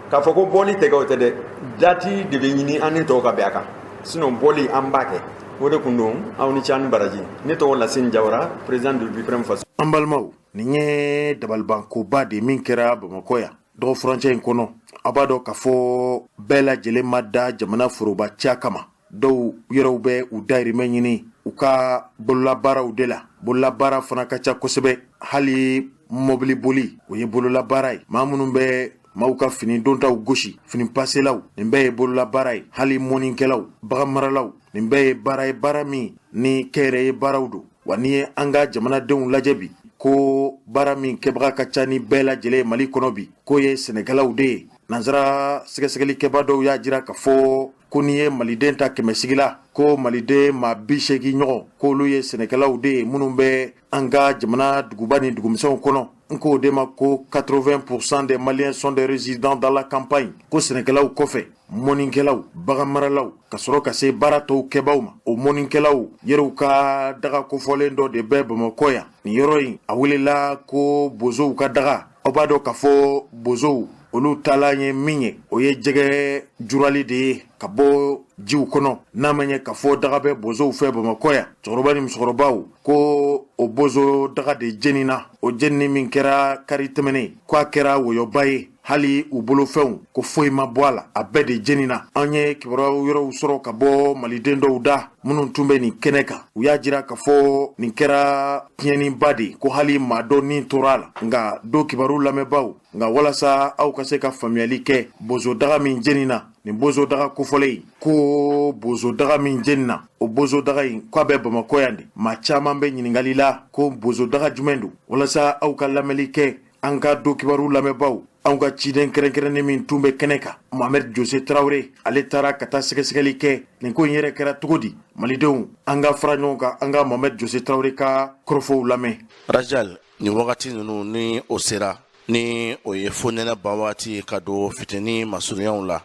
K'a fɔ ko bɔli tɛ kɛ, o tɛ dɛ. Date de bɛ ɲini an ni tɔw ka bɛn a kan, sinon bɔli, an b'a kɛ. O de kun don. Aw ni ce, an ni baraji. Ne tɔgɔ Lasine Jawara, président du Buprem Faso. An balimaw, nin ye dabalibankoba de min kɛra Bamakɔ yan dɔgɔ furancɛ in kɔnɔ. A b'a dɔn k'a fɔ bɛɛ lajɛlen ma da jamana foroba ca kama. Dɔw yɛrɛw bɛ u dayirimɛ ɲini u ka bololabaaraw de la. Bololabaara fana ka ca kosɛbɛ. Hali mɔbili boli, o ye bololabaara ye. Maa minnu bɛ maaw ka fini dontaw gosi, fini paselaw, nin bɛɛ ye bololabaara ye. Hali mɔnikɛlaw, bagan maralaw, nin bɛɛ ye baara ye, baara min ni kɛyɛrɛ ye baaraw don. Wa n'i ye an ka jamanadenw lajɛ bi, ko baara min kɛbaga ka ca ni bɛɛ lajɛlen ye Mali kɔnɔ bi, k'o ye sɛnɛkɛlaw de ye. Nansara sɛgɛsɛgɛlikɛba dɔw y'a jira k'a fɔ ko n'i ye maliden ta 100 sigi la, ko maliden maa 80 ɲɔgɔn, k'olu ye sɛnɛkɛlaw de ye minnu bɛ an ka jamana duguba ni dugumisɛnw kɔnɔ. N k'o de ma ko 80 % des Maliens sont des résidents dans la campagne. Ko sɛnɛkɛlaw kɔfɛ, mɔnikɛlaw, bagan maralaw, ka sɔrɔ ka se baara tɔw kɛbaw ma. O mɔnikɛlaw yɛrɛw ka daga kofɔlen dɔ de bɛ Bamakɔ yan. Nin yɔrɔ in, a welela ko bozow ka daga. Aw b'a dɔn k'a fɔ bozow, olu taalan ye min ye, o ye jɛgɛ jurali de ye ka bɔ jiw kɔnɔ. N'a ma ɲɛ k'a fɔ daga bɛ bozow fɛ Bamakɔ yan, cɛkɔrɔba ni musokɔrɔbaw, ko o bozo daga de jenina. O jenini min kɛra kari tɛmɛnen, ko a kɛra wɔyɔba ye. Hali u bolofɛnw, ko foyi ma bɔ a la, a bɛɛ de jenina. An ye kibaruya yɔrɔw sɔrɔ ka bɔ maliden dɔw da minnu tun bɛ nin kɛnɛ kan. U y'a jira k'a fɔ nin kɛra tiɲɛniba de, ko hali maa dɔ nin tora a la. Nka do kibaru lamɛnbaw, nka walasa aw ka se ka faamuyali kɛ, bozodaga min jenina, nin bozodaga kofɔlen, ko bozodaga min jenina, o bozodaga in, k'a bɛ Bamakɔ yan de. Maa caman bɛ ɲininkali la ko bozodaga jumɛn don. Walasa aw ka lamɛnli kɛ, an ka do kibaru lamɛnbaw, anw ka ciden kɛrɛnkɛrɛnnen min tun bɛ kɛnɛ kan, Mohamed Jose Tarawele, ale taara ka taa sɛgɛsɛgɛli kɛ nin ko in yɛrɛ kɛra cogo di. Malidenw, an ka fara ɲɔgɔn kan, an ka Mohamed Jose Tarawele ka kɔrɔfɔw lamɛn. Rajal, nin wagati ninnu ni o sera, ni o ye fonɛnɛ ban waati ka don fitini masurunyaw la,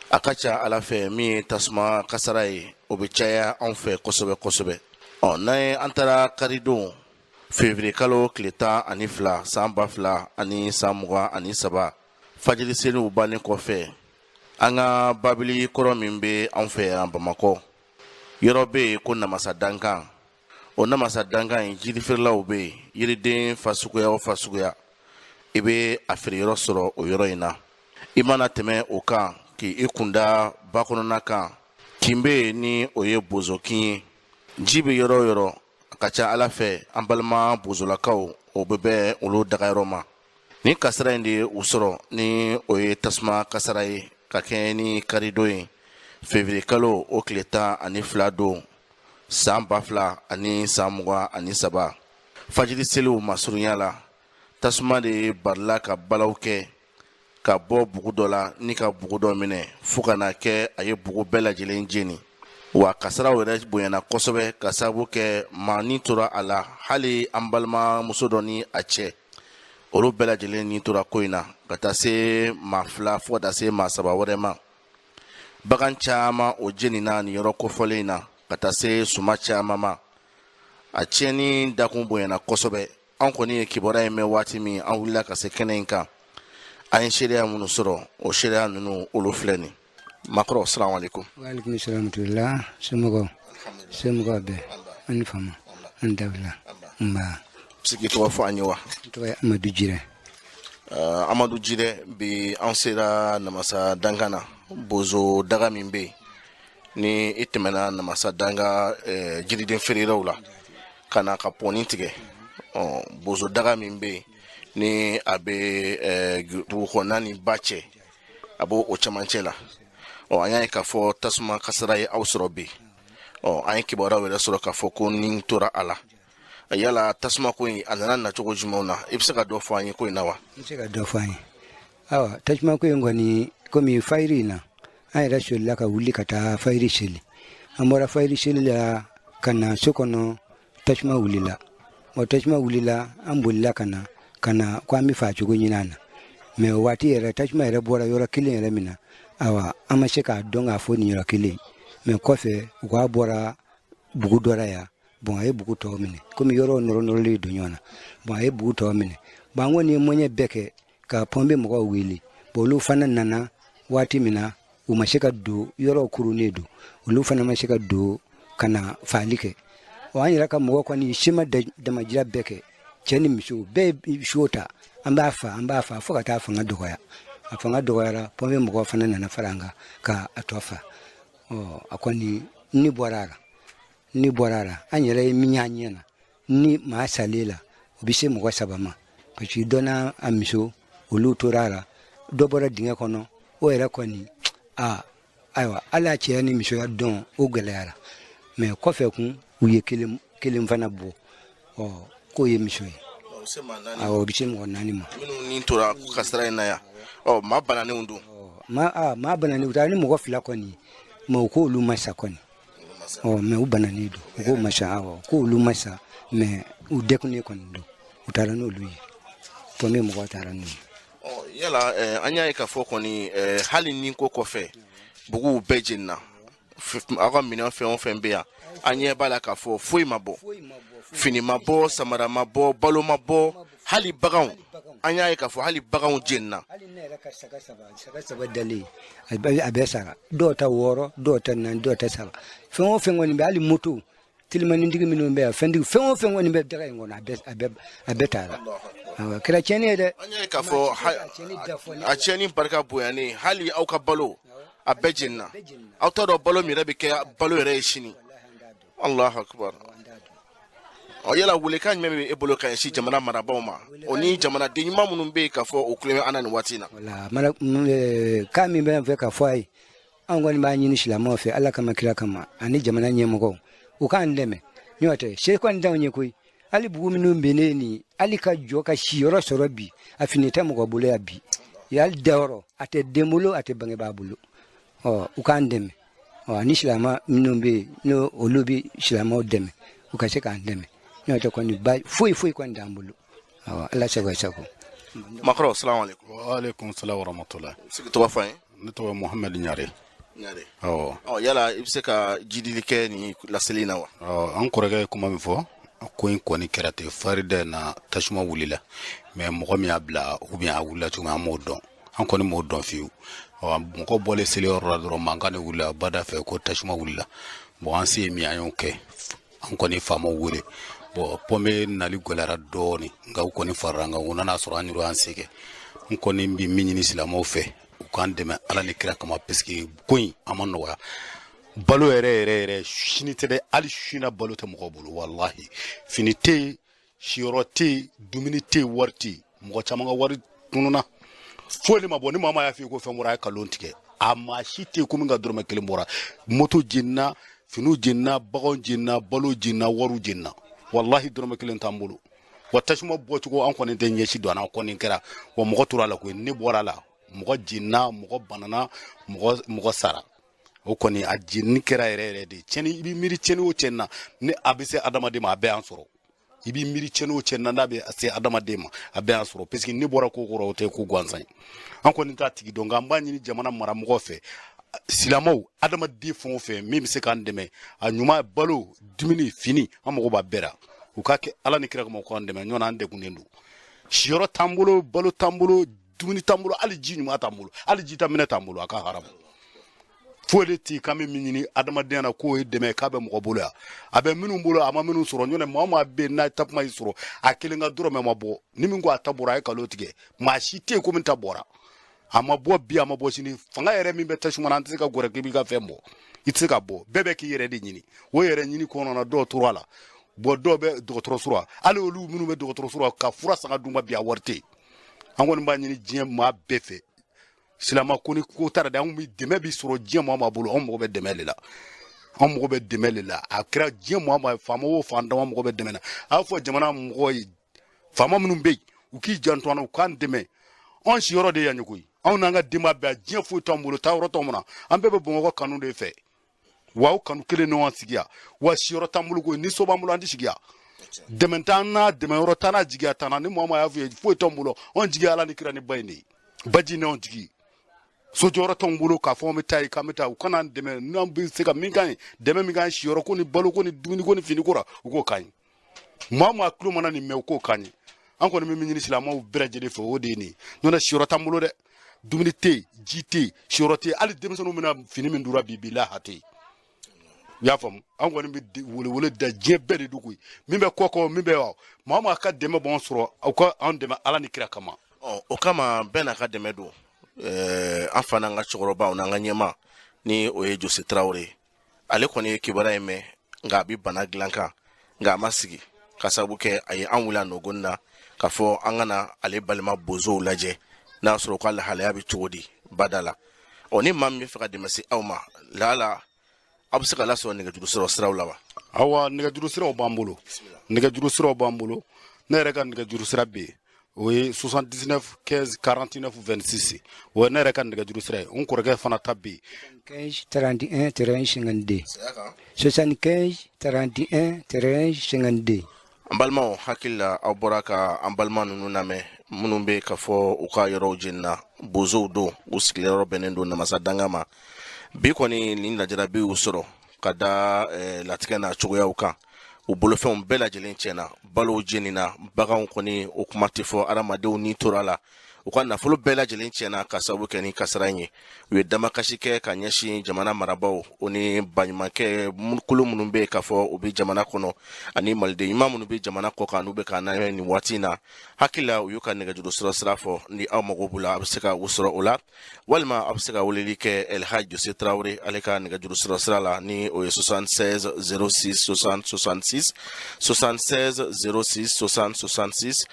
a ka ca ala fɛ min ye tasuma kasara ye, o bɛ caya anw fɛ kosɛbɛ kosɛbɛ. Ɔ n'an ye an taara karidon, février kalo tile 12 san 2023, fajiri seliw bannen kɔfɛ, an ka babili kɔrɔ min bɛ anw fɛ yan Bamakɔ, yɔrɔ bɛ yen ko Namasa Dankan. O Namasa Dankan in, jirifeerelaw bɛ yen. Yiriden fasuguya o fasuguya, i bɛ a feere yɔrɔ sɔrɔ o yɔrɔ in na. I mana tɛmɛ o kan k'i kunda ba kɔnɔna kan. Kin bɛ yen ni o ye bozokin ye, ji bɛ yɔrɔ o yɔrɔ, a ka ca ala fɛ an balima bozolakaw o bɛ bɛn olu dagayɔrɔ ma. Nin kasara in de ye u sɔrɔ, ni o ye tasuma kasara ye ka kɛɲɛ ni karidon ye, février kalo o tile 12 don, san 2023, fajiri seliw masurunya la. Tasuma de barila ka balaw kɛ ka bɔ bugu dɔ la ni ka bugu dɔ minɛ fo ka na kɛ a ye bugu bɛɛ lajɛlen jeni. Wa kasaraw yɛrɛ bonyana kosɛbɛ ka sababu kɛ maa ni tora a la, hali an balimamuso dɔ ni a cɛ, olu bɛɛ lajɛlen ni tora ko in na, ka taa se maa fila fo ka taa se maa saba wɛrɛ ma. Bagan caman o jenina nin yɔrɔ kofɔlen in na, ka taa se suma caman ma. A tiɲɛni dakun bonyana kosɛbɛ. An kɔni ye kibaruya in mɛn waati min, an wulila ka se kɛnɛ in kan. An ye seereya minnu sɔrɔ, o seereya ninnu olu filɛ nin. Makɔrɔ, salamu aleykum. Waaleykum salam rahmatullah. Somɔgɔw, somɔgɔw bɛɛ an ni fama, an dawula, nba. Se k'i tɔgɔ fɔ an ye wa? N tɔgɔ ye Amadu Jirɛ. Amadu Jirɛ, bi an sera Namasa dankan na, bozo daga min bɛ yen ni i tɛmɛna Namasa danga jiriden feereyɔrɔw la ka na ka pɔnni tigɛ, bozo daga min bɛ yen ni a bɛ dugu kɔnɔna ni ba cɛ, a b'o o cɛmancɛ la. Ɔ, an y'a ye k'a fɔ tasuma kasara ye aw sɔrɔ bi. Ɔ, an ye kibaruyaw yɛrɛ sɔrɔ k'a fɔ ko ni tora a la. Yala tasuma ko in, a nana nacogo jumɛnw na? I bɛ se ka dɔ fɔ an ye ko in na wa? N bɛ se ka dɔ fɔ an ye. Ayiwa, tasuma ko in kɔni, komi fayiri in na, an yɛrɛ solila ka wuli ka taa fayiri seli. An bɔra fayiri seli la ka na so kɔnɔ, tasuma wulila. Bon, tasuma wulila, an bolila ka na ko an bɛ fa cogo ɲini an na. Mais o waati yɛrɛ, tasuma yɛrɛ bɔra yɔrɔ kelen yɛrɛ min na, ayiwa, an ma se k'a dɔn k'a fɔ nin yɔrɔ kelen. Mais kɔfɛ, u k'a bɔra bugu dɔ la yan. Bon, a ye bugu tɔw minɛ, komi yɔrɔw nɔrɔ nɔrɔlen don ɲɔgɔn na. Bon, a ye bugu tɔw minɛ. Bon, an kɔni ye moyen bɛɛ kɛ ka pompier mɔgɔw wele. Bon, olu fana nana waati min na, u ma se ka don, yɔrɔw kurunnen don, olu fana ma se ka don ka na faali kɛ. Ɔ, an yɛrɛ ka mɔgɔ kɔni si ma damajira bɛɛ kɛ, cɛ ni muso bɛɛ ye siwo ta, an b'a fa, an b'a fa, fo ka taa fanga dɔgɔya. A fanga dɔgɔyara, pompier mɔgɔw fana nana fara an kan ka a tɔ fa. Ɔ, a kɔni ni bɔra a la, ni bɔra a la. An yɛrɛ ye min y'an ɲɛ na ni maa salen la, o bɛ se mɔgɔ saba ma, parce que dɔ n'a a muso, olu tora a la. Dɔ bɔra dingɛ kɔnɔ, o yɛrɛ kɔni, aa, ayiwa, hali a cɛya ni musoya dɔn, o gɛlɛyara. Mais kɔfɛ kun, u ye kelen kelen fana bɔ. Ɔ, k'o ye muso ye. Awɔ, o bɛ se mɔgɔ naani ma. Minnu ni tora kasara in na yan, ɔ, maa bananenw don? Maa, aa, maa bananen, u taara ni mɔgɔ fila kɔni, mais u k'olu ma sa kɔni. Ɔ, mais u bananen don, u k'o ma sa. Awɔ, k'olu ma sa, mais u dɛkunnen kɔni don. U taara n'olu ye, pompier mɔgɔw taara n'u ye. Ɔ, yala an y'a ye k'a fɔ kɔni, hali ni ko kɔfɛ, buguw bɛɛ jenina, aw ka minɛn fɛn o fɛn bɛ yan, an ɲɛ b'a la k'a fɔ foyi ma bɔ, fini ma bɔ, samara ma bɔ, balo ma bɔ, hali baganw, an y'a ye k'a fɔ hali baganw jenina. Hali ne yɛrɛ ka saga saba, saga saba dalen, a bɛɛ sara, dɔw ta wɔɔrɔ, dɔw ta naani, dɔw ta saba. Fɛn o fɛn kɔni bɛ, hali moto telimanintigi minnu bɛ yan, fɛntigi, fɛn o fɛn kɔni bɛ daga in kɔnɔ, a bɛɛ taara. Awɔ, kɛra tiɲɛni ye dɛ. An y'a ye k'a fɔ a tiɲɛni barika bonyanen, hali aw ka balo a bɛɛ jenina. Aw t'a dɔn balo min yɛrɛ bɛ kɛ balo yɛrɛ ye sini. Allahu akbar. Ɔ, yala welekan jumɛn bɛ e bolo ka ɲɛsin jamana marabaaw ma, o ni jamanaden ɲuman minnu bɛ yen k'a fɔ o kulo bɛ an na nin waati in na? Wala mana kan min bɛ n fɛ ka fɔ a ye, anw kɔni b'a ɲini silamɛw fɛ, Ala kama, kira kama, ani jamana ɲɛmɔgɔw, u k'an dɛmɛ. N'o tɛ, se kɔni t'anw ye koyi. Hali bugu minnu binnen nin, hali ka jɔ ka siyɔrɔ sɔrɔ bi, a fini tɛ mɔgɔ bolo yan bi. Hali dayɔrɔ a tɛ den bolo, a tɛ bangebaa bolo. Ɔ, u k'an dɛmɛ. Ɔ, ani silamɛ minnu bɛ yen, n'o olu bɛ silamɛw dɛmɛ, u ka se k'an dɛmɛ. N'o tɛ kɔni, ba foyi foyi kɔni t'an bolo. Awɔ, Ala sago sago. Makɔrɔ, salamu aleykum. Wa aleykum salam wa rahmatulah. Sigi tɔgɔ fɔ an ye. Ne tɔgɔ ye Mohamed Ɲare. Ɲare. Awɔ. Ɔ, yala i bɛ se ka jidili kɛ nin laseli in na wa? Ɔ, an kɔrɔkɛ ye kuma min fɔ, ko in kɔni kɛra ten, farida in na tasuma wulila, mais mɔgɔ min y'a bila ou bien a wulila cogo min, an m'o dɔn, an kɔni m'o dɔn fiyewu. Ɔ, mɔgɔ bɔlen seliyɔrɔ la dɔrɔn, mankan de wulila bada fɛ ko tasuma wulila. Bon, an se ye min ye, an y'o kɛ. An kɔni faamaw wele. Bon, pompier nali gɛlɛyara dɔɔni, nka u kɔni farala an kan, u nana sɔrɔ an yɛrɛ y'an se kɛ. N kɔni bɛ min ɲini silamɛw fɛ, u k'an dɛmɛ Ala ni kira kama, parce que ko in a ma nɔgɔya. Balo yɛrɛ yɛrɛ yɛrɛ, sini tɛ dɛ, hali su na balo tɛ mɔgɔ bolo, walahi. Fini tɛ yen, siyɔrɔ tɛ yen, dumuni tɛ yen, wari tɛ yen. Mɔgɔ caman ka wari tununna, foyi de ma bɔ. Ni maa maa y'a f'i ye ko fɛn bɔra, a ye kalon tigɛ. A maa si tɛ yen ko min ka dɔrɔmɛ kelen bɔra. Moto jenina, finiw jenina, baganw jenina, balo jenina, wariw jenina, walahi dɔrɔmɛ kelen t'an bolo. Wa tasuma bɔcogo, an kɔni tɛ ɲɛsi don an na, kɔni kɛra wa mɔgɔ tora a la koyi. Ne bɔra a la, mɔgɔ jenina, mɔgɔ banana, mɔgɔ sara. O kɔni a jenini kɛra yɛrɛ yɛrɛ de. Tiɲɛni, i b'i miiri tiɲɛni o tiɲɛni na, ni a bɛ se adamaden ma, a bɛɛ y'an sɔrɔ. I b'i miiri tiɲɛni o tiɲɛni na, n'a bɛ se adamaden ma, a bɛɛ y'an sɔrɔ, parce que ne bɔra ko kɔrɔ, o tɛ ko gansan ye. An kɔni t'a tigi dɔn, nka an b'a ɲini jamana maramɔgɔw fɛ, silamɛw, adamaden fɛn o fɛn min bɛ se k'an dɛmɛ, a ɲuman, balo, dumuni, fini, an mago b'a bɛɛ la. U k'a kɛ Ala ni kira kama, u k'an dɛmɛ. Ɲɔgɔn an degunnen don, siyɔrɔ t'an bolo, balo t'an bolo, dumuni t'an bolo, hali ji ɲuman t'an bolo, hali ji ta minɛ t'an bolo. A ka haramu, foyi de tɛ k'an bɛ min ɲini adamadenya na k'o ye dɛmɛ, k'a bɛ mɔgɔ bolo yan. A bɛ minnu bolo, a ma minnu sɔrɔ. Ɲɔntɛ maa o maa bɛ yen n'a takuma y'i sɔrɔ, a kelen ka dɔrɔmɛ ma bɔ. Ni min ko a ta bɔra, a ye kalon tigɛ. Maa si tɛ yen ko min ta bɔra. A ma bɔ bi, a ma bɔ sini. Fanga yɛrɛ min bɛ tasuma na, an tɛ se ka gɛrɛ k'i b'i ka fɛn bɔ, i tɛ se ka bɔ. Bɛɛ bɛ k'i yɛrɛ de ɲini. O yɛrɛ ɲini kɔnɔna na, dɔw tora a la bɔn, dɔw bɛ dɔgɔtɔrɔso la. Hali olu minnu bɛ dɔgɔtɔrɔso la, ka fura san ka d'u ma bi, a wari tɛ yen. An kɔni b'a ɲini diɲɛ maa bɛɛ fɛ, silama ko ni ko taara de, anw bɛ dɛmɛ bi sɔrɔ diɲɛ maa maa bolo. Anw mago bɛ dɛmɛ de la, anw mago bɛ dɛmɛ de la. A kɛra diɲɛ maa maa, faama o faantan, an mago bɛ dɛmɛ na. A y'a fɔ jamana mɔgɔw ye, faama minnu bɛ yen, u k'i janto an na, u k'an dɛmɛ. Anw siyɔrɔ de yan ye koyi, anw n'an ka denbaya bɛɛ, diɲɛ foyi t'anw bolo, taayɔrɔ t'anw na. An bɛɛ bɛ Bamakɔ kanu de fɛ, wa o kanu kelen ɲɔgɔn sigi yan. Wa siyɔrɔ t'an bolo koyi, ni so b'an bolo, an tɛ sigi yan. Dɛmɛ t'an na, dɛmɛyɔrɔ t'an na, jigiya t'an na. Ni maa maa y'a f'i ye, foyi t'anw bolo. Anw jigi Ala ni kira ni ba in de ye, baji n'anw jigi. Sojɔyɔrɔ t'anw bolo k'a fɔ an bɛ taa yen, k'an bɛ taa. U kana an dɛmɛ, n'an bɛ se ka min k'an ye, dɛmɛ min k'an ye siyɔrɔ ko ni balo ko ni dumuni ko ni fini ko la, u k'o k'an ye. Maa maa tulo mana nin mɛn, u k'o k'an ye. An kɔni bɛ min ɲini silamɛw bɛɛ lajɛlen fɛ, o de ye nin ye. N'o tɛ siyɔrɔ t'an bolo dɛ, dumuni tɛ yen, ji tɛ yen, siyɔrɔ tɛ yen. Hali denmisɛnninw bɛna fini min dura bi, bi la ha tɛ yen. I y'a faamu? An kɔni bɛ welewele da diɲɛ bɛɛ de dugu ye, min bɛ kɔ kɔ, min bɛ wa, maa o maa ka dɛmɛ b'an sɔrɔ, aw ka an dɛmɛ Ala ni kira kama. Ɔ, o kama bɛɛ n'a ka dɛmɛ don. An fa n'an ka cɛkɔrɔbaw n'an ka ɲɛmaa, ni o ye Jose Tarawele ye, ale kɔni ye kibaruya in mɛn, nka a bɛ bana dilan kan, nka a ma sigi ka sababu kɛ a ye an wele a nɔgɔni na k'a fɔ an ka na ale balima bozow lajɛ, n'a y'a sɔrɔ u ka lahalaya bɛ cogo di bada la. Ɔ, ni maa min bɛ fɛ ka dɛmɛ se aw ma, lahala aw bɛ se ka lasɔrɔ nɛgɛjuru sɔrɔ siraw la wa? Awa, nɛgɛjuru siraw b'an bolo, nɛgɛjuru siraw b'an bolo. Ne yɛrɛ ka nɛgɛjuru sira bɛ yen, o ye 79 15 49 26, o ye ne yɛrɛ ka nɛgɛjuru sira ye. N kɔrɔkɛ fana ta bɛ yen. 15 31 31 52, 75 31 31 52. An balimaw, hakili la aw bɔra ka an balima ninnu lamɛn, minnu bɛ ka fɔ u ka yɔrɔw jenina. Bozow don, u sigiyɔrɔ bɛnnen don Namasa danga ma. Bi kɔni nin lajarabi y'u sɔrɔ ka da latigɛ n'a cogoyaw kan. U bolofɛnw bɛɛ lajɛlen tiɲɛna, balow jenina, baganw kɔni o kuma tɛ fɔ, adamadenw ni tora la. U ka nafolo bɛɛ lajɛlen tiɲɛna ka sababu kɛ ni kasara in ye. U ye damakasi kɛ ka ɲɛsin jamana marabaaw, o ni baɲumankɛ kulu minnu bɛ yen k'a fɔ u bɛ jamana kɔnɔ, ani maliden ɲuman minnu bɛ jamana kɔ kan, n'u bɛ k'an lamɛn nin waati in na. Hakili la u y'u ka nɛgɛjuru sɔrɔ sira fɔ. Ni aw mago b'u la, a bɛ se ka u sɔrɔ o la, walima a bɛ se ka weleli kɛ Elhaji Jose Tarawele, ale ka nɛgɛjuru sɔrɔ sira la, ni o ye 76 06 60 66, 76 06 60 66.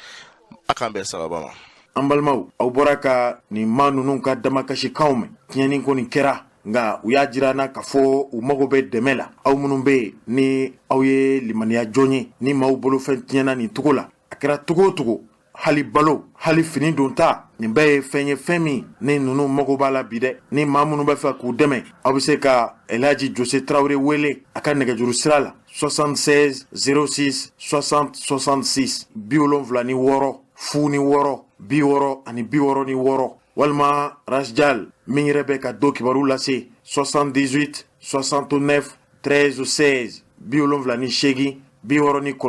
A k'an bɛn sababa ma. An balimaw, aw bɔra ka nin maa ninnu ka damakasikanw mɛn. Tiɲɛni kɔni kɛra, nka u y'a jira na k'a fɔ u mago bɛ dɛmɛ la. Aw minnu bɛ yen ni aw ye limaniya jɔn ye, ni maaw bolofɛn tiɲɛna nin cogo la, a kɛra cogo o cogo, hali balo, hali fini donta, nin bɛɛ ye fɛn ye, fɛn min ni ninnu mago b'a la bi dɛ. Ni maa minnu bɛ fɛ k'u dɛmɛ, aw bɛ se ka Elhaji Jose Tarawele wele a ka nɛgɛjuru sira la, 76 06 60 66, 76 06 60 66, walima Rasjal min yɛrɛ bɛ ka don kibaru lase, 78 69 13 16, 78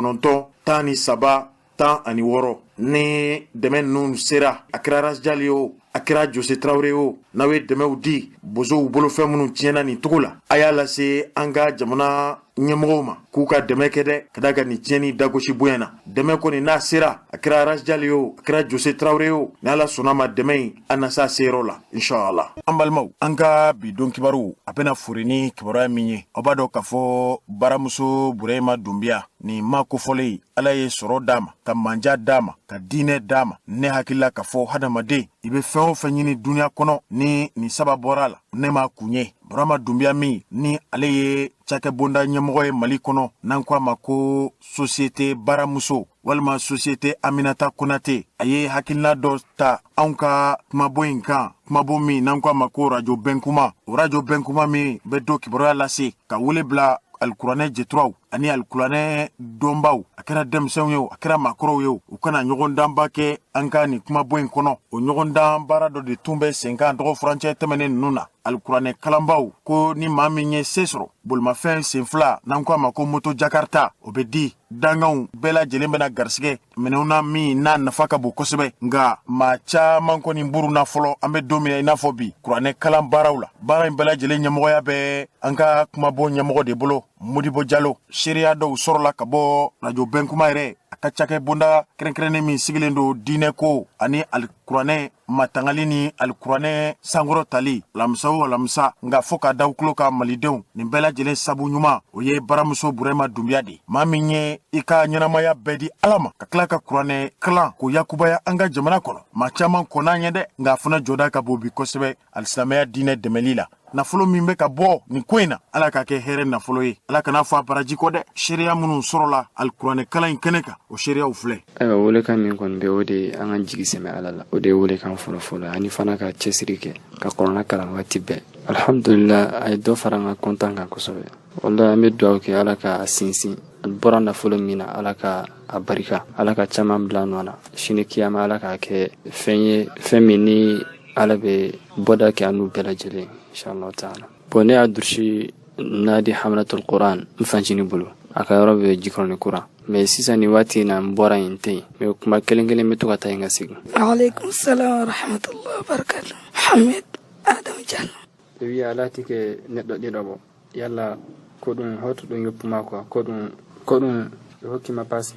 69 13 16. Ni dɛmɛ ninnu sera, a kɛra Rasjal ye o, a kɛra Jose Tarawele o, n'aw ye dɛmɛw di Bozow bolofɛn minnu tiɲɛna nin cogo la, a y'a lase an ka jamana ɲɛmɔgɔw ma k'u ka dɛmɛ kɛ dɛ, ka da kan nin tiɲɛni dagosi bonya na. Dɛmɛ kɔni n'a sera, a kɛra Rasjali o, a kɛra Jose Traoré o, n'Ala sɔnna ma, dɛmɛ in an na s'a seyɔrɔ la inshallah. An balimaw, an ka bi don kibaru a bɛna fori ni kibaruya min ye, aw b'a dɔn k'a fɔ baramuso Burahima Dunbiya nin ma kofɔlen, Ala ye sɔrɔ d'a ma, ka manja d'a ma, ka diinɛ d'a ma. Ne hakilila k'a fɔ hadamaden, i bɛ fɛn o fɛn ɲini duniya kɔnɔ, ni nin saba bɔra a la, ne m'a kun ye. Burama Dunbiya min ni ale ye cakɛbonda ɲɛmɔgɔ ye Mali kɔnɔ, n'an ko a ma ko Société Baramuso walima Société Aminata Konate, a ye hakilina dɔ ta anw ka kumabon in kan, kumabon min n'an ko a ma ko Radio Bɛnkuma. O Radio Bɛnkuma min bɛ don kibaruya lase, ka wele bila alikuranɛ jɛturaw ani alikuranɛ dɔnbaw, a kɛra denmisɛnw ye o, a kɛra maakɔrɔw ye o, u kana ɲɔgɔndanba kɛ an ka nin kumabon in kɔnɔ. O ɲɔgɔndan baara dɔ de tun bɛ sen kan dɔgɔ furancɛ tɛmɛnen ninnu na. Alikuranɛ kalanbaw ko ni maa min ye se sɔrɔ, bolimafɛn sen fila n'an ko a ma ko moto Jakarta, o bɛ di. Danganw bɛɛ lajɛlen bɛna garisigɛ minɛnw na min n'a nafa ka bon kosɛbɛ. Nka maa caman kɔni buruna fɔlɔ, an bɛ don min na i n'a fɔ bi, kuranɛ kalan baaraw la. Baara in bɛɛ lajɛlen ɲɛmɔgɔya bɛ an ka kumabon ɲɛmɔgɔ de bolo, Modibo Jalo. Seereya dɔw sɔrɔla ka bɔ Radio Bɛnkuma yɛrɛ, a ka cakɛbonda kɛrɛnkɛrɛnnen min sigilen don diinɛko ani alikuranɛ matangali ni alikuranɛ sankɔrɔ tali alamisa o alamisa. Nka fɔ ka da tulo ka malidenw, nin bɛɛ lajɛlen sabu ɲuman o ye baramuso Burahima Dunbiya de, maa min ye i ka ɲɛnamaya bɛɛ di Ala ma, ka tila ka kuranɛ kalan k'o yakubaya an ka jamana kɔnɔ. Maa caman kɔn'a ɲɛ dɛ, nka a fana jɔda ka bon bi kosɛbɛ alisilamɛya diinɛ dɛmɛli la. Nafolo min bɛ ka bɔ nin ko in na, Ala k'a kɛ hɛrɛ nafolo ye, Ala kana fɔ a baraji kɔ dɛ. Seereya minnu sɔrɔla alikuranɛ kalan in kɛnɛ kan, o seereyaw filɛ. Ayiwa, welekan min kɔni bɛ, o de ye an ka jigi sɛmɛ Ala la, o de ye welekan fɔlɔfɔlɔ, ani fana ka cɛsiri kɛ ka kuranɛ kalan waati bɛɛ. Alhamdulillah, a ye dɔ fara an ka kɔntan kan kosɛbɛ. Walahi, an bɛ dugawu kɛ Ala ka sinsin. A bɔra nafolo min na, Ala ka a barika, Ala ka caman bila nɔ na. Sini kiyama, Ala k'a kɛ fɛn ye, fɛn min ni Ala bɛ bɔda kɛ an n'u bɛɛ lajɛlen, inshallah taala. Bon, ne y'a durusi Nadi Hamalatul Quran n fancinin bolo, a ka yɔrɔ bɛ Jikɔrɔni Kura. Mais sisan nin waati in na, n bɔra yen, n tɛ yen, mais kuma kelen kelen bɛ to ka taa yen ka segin. Aleykum salam wa rahmatullahi wa barakatuh. Mohamed Adam Diallo. Ɓe wi a laatike neɗɗo ɗiɗoɓo yalla ko ɗum hoto ɗum yoppuma quoi, ko ɗum ɓe hokkima passe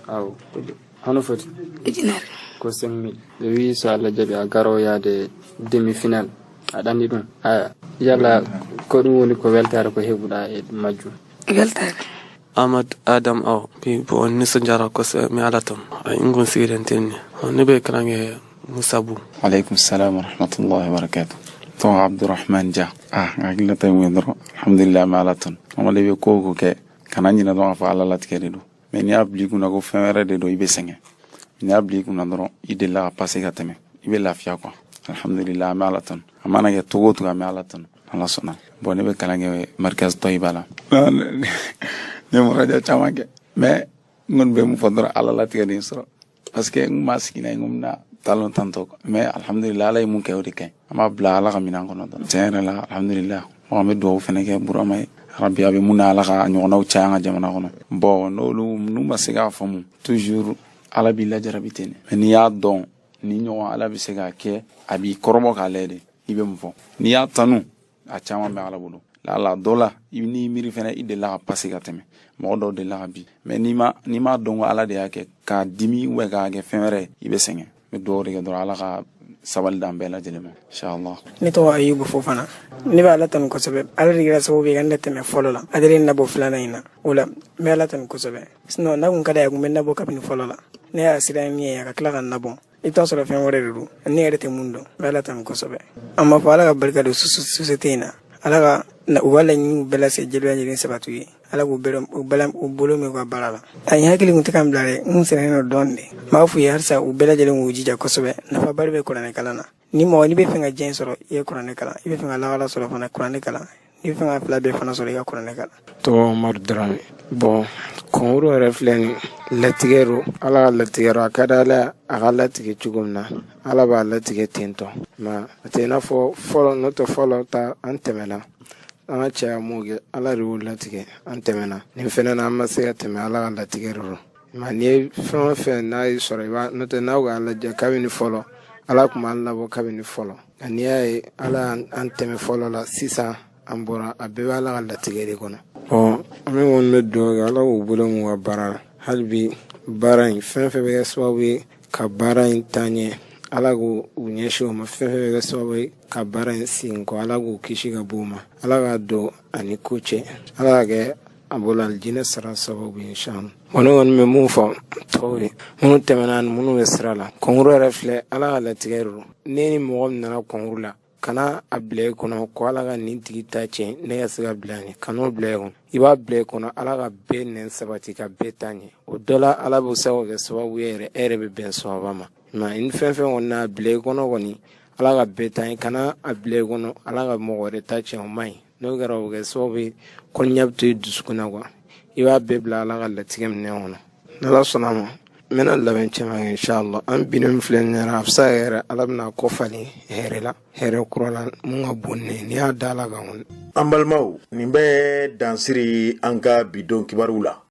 aw hono foti? 1000. Ko 5000. Ɓe wi so Allah jaaɓi a garo yaade demi final, aɗa andi ɗum aya yalla ko ɗum woni ko weltare ko heɓuɗa e majjum? Weltare. Ahmad Adam aw bi. Bon, n nisɔndiyara kosɛbɛ, n bɛ Ala tanu. N kun sigilen tɛ nin ye. Ne bɛ kalan kɛ Musabu. Aleykum salam wa rahmatullahi wa barakatuh. Tɔgɔ Abdurahman Dia. Ah, n hakilinata ye mun ye dɔrɔn, alhamdulillah, an bɛ Ala tanu. An bɛ ko o ko kɛ, kana ɲinɛ dɔrɔn k'a fɔ Ala latigɛ de don. Mais n'i y'a bila i kunna ko fɛn wɛrɛ de don, i bɛ sɛgɛn. N'i y'a bila i kunna dɔrɔn i delila ka passer ka tɛmɛ, i bɛ lafiya quoi. Alhamdulillah, an bɛ Ala tanu. A mana kɛ cogo o cogo, an bɛ Ala tanu, Ala sɔnna. Bon, ne bɛ kalan kɛ Markaz Tɔyiba la. Ne ye muraja caman kɛ, mais n kɔni bɛ mun fɔ dɔrɔn, Ala latigɛ de ye n sɔrɔ, parce que n kun b'a sigi n'a ye, n ko n bɛna talon tantɔ, mais alhamdulillah, Ala ye mun kɛ, o de ka ɲi. An b'a bila Ala ka minɛn kɔnɔ dɔrɔn. Tiɲɛ yɛrɛ la, alhamdulillah, an bɛ dugawu fɛnɛ kɛ Burama ye. Rabi, a bɛ mun na, Ala ka ɲɔgɔnnaw caya an ka jamana kɔnɔ. Bon, n'olu n'u ma se k'a faamu, toujours Ala b'i lajarabi ten de. Mais n'i y'a dɔn ni ɲɔgɔn Ala bɛ se k'a kɛ, a b'i kɔrɔbɔ k'a lajɛ de i bɛ mun fɔ. N'i y'a tanu, a caman bɛ Ala bolo. La dɔ la, i n'i miiri fɛnɛ, i delila ka passer ka tɛmɛ, mɔgɔ dɔw delila ka bi. Mais n'i m'a dɔn ko Ala de y'a kɛ, k'a dimi ou k'a kɛ fɛn wɛrɛ, i bɛ sɛgɛn. N bɛ dugawu de kɛ dɔrɔn, Ala ka sabali d'an bɛɛ lajɛlen ma, inshallah. Ne tɔgɔ Ayubu Fofana. Ne bɛ Ala tanu kosɛbɛ. Ala de kɛra sababu ye ka ne tɛmɛ fɔlɔ la, a de nabɔ filanan in na. O la n bɛ Ala tanu kosɛbɛ. Sinon n'a kun ka d'a ye, a kun bɛ nabɔ kabini fɔlɔ la. Ne y'a siran min ye, a ka tila ka nabɔ, i bɛ taa sɔrɔ fɛn wɛrɛ de don ne yɛrɛ tɛ mun dɔn. N bɛ Ala tanu kosɛbɛ. An b'a fɔ Ala ka barika don société in na, Ala ka u ka laɲiniw bɛɛ lase jeliya lajɛlen sabati ye, Ala k'u bɛɛ u bolo min u ka baara la. A ye hakili kun tɛ ka n bila dɛ, n kun sɛgɛnnen don dɔɔnin de. N b'a f'u ye halisa u bɛɛ lajɛlen k'u jija kosɛbɛ. Nafaba de bɛ kuranɛ kalan na. Ni mɔgɔ n'i bɛ fɛ ka diɲɛ sɔrɔ, i ye kuranɛ kalan. I bɛ fɛ ka lahara sɔrɔ fana, kuranɛ kalan. N'i bɛ fɛ ka fila bɛɛ fana sɔrɔ, i ka kuranɛ kalan. Tɔgɔ Umaru Darame. Bon, concours yɛrɛ filɛ nin, latigɛ don, Ala ka latigɛ don. A ka di Ala a ka latigɛ cogo min na, Ala b'a latigɛ ten tɔ. Mais a tɛ i n'a fɔ fɔlɔ, n'o tɛ fɔlɔ ta an tɛmɛna, an ka cɛya m'o kɛ, Ala de y'o latigɛ, an tɛmɛna. Nin fɛnɛ na, an ma se ka tɛmɛ, Ala ka latigɛ de don. Mais n'i ye fɛn o fɛn n'a y'i sɔrɔ, i b'a n'o tɛ n'aw k'a lajɛ kabini fɔlɔ. Ala tun b'an labɔ kabini fɔlɔ, nka n'i y'a ye Ala y'an tɛmɛ fɔlɔ la, sisan an bɔra, a bɛɛ bɛ Ala ka latigɛ de kɔnɔ. Bon, an bɛ kɔni bɛ dugawu kɛ, Ala k'u bolo m'u ka baara la hali bi. Baara in, fɛn fɛn bɛ kɛ sababu ye ka baara in taa ɲɛ, Ala k'u ɲɛsin o ma. Fɛn fɛn bɛ kɛ sababu ye ka baara in segin kɔ, Ala k'u kisi ka bɔ o ma. Ala k'a don ani ko cɛ, Ala k'a kɛ a bolo alijinɛ sara sababu ye, inshallah. Bon, ne kɔni bɛ mun fɔ tɔw ye, minnu tɛmɛna ani minnu bɛ sira la, concours yɛrɛ filɛ, Ala ka latigɛ de don. Ne ni mɔgɔ min nana concours la, kana a bila i kɔnɔ ko Ala ka nin tigi ta tiɲɛ, ne ka se ka bila ɲɛ. Kan'o bila i kɔnɔ. I b'a bila i kɔnɔ, Ala ka bɛɛ nɛn sabati, ka bɛɛ ta ɲɛ. O dɔ la, Ala bɛ se k'o kɛ sababu ye yɛrɛ, e yɛrɛ bɛ bɛn sawaba ma. Nka ni fɛn fɛn kɔni n'a bila i kɔnɔ kɔni, Ala ka bɛɛ ta ɲɛ, kana a bila i kɔnɔ Ala ka mɔgɔ wɛrɛ ta tiɲɛ. O man ɲi. N'o kɛra, o bɛ kɛ sababu ye kɔniya bɛ to i dusukun na quoi. I b'a bɛɛ bila Ala ka latigɛ minɛn kɔnɔ. N'Ala sɔnna a ma, n bɛna labɛn caman kɛ, inshallah. An binnen min filɛ nin yɛrɛ, a bɛ se ka kɛ yɛrɛ, Ala bɛna kɔ falen hɛrɛ la, hɛrɛ kura la mun ka bon ne n'i y'a da Ala kan kɔni. An balimaw, nin bɛ dansiri an ka bi don kibaruw la.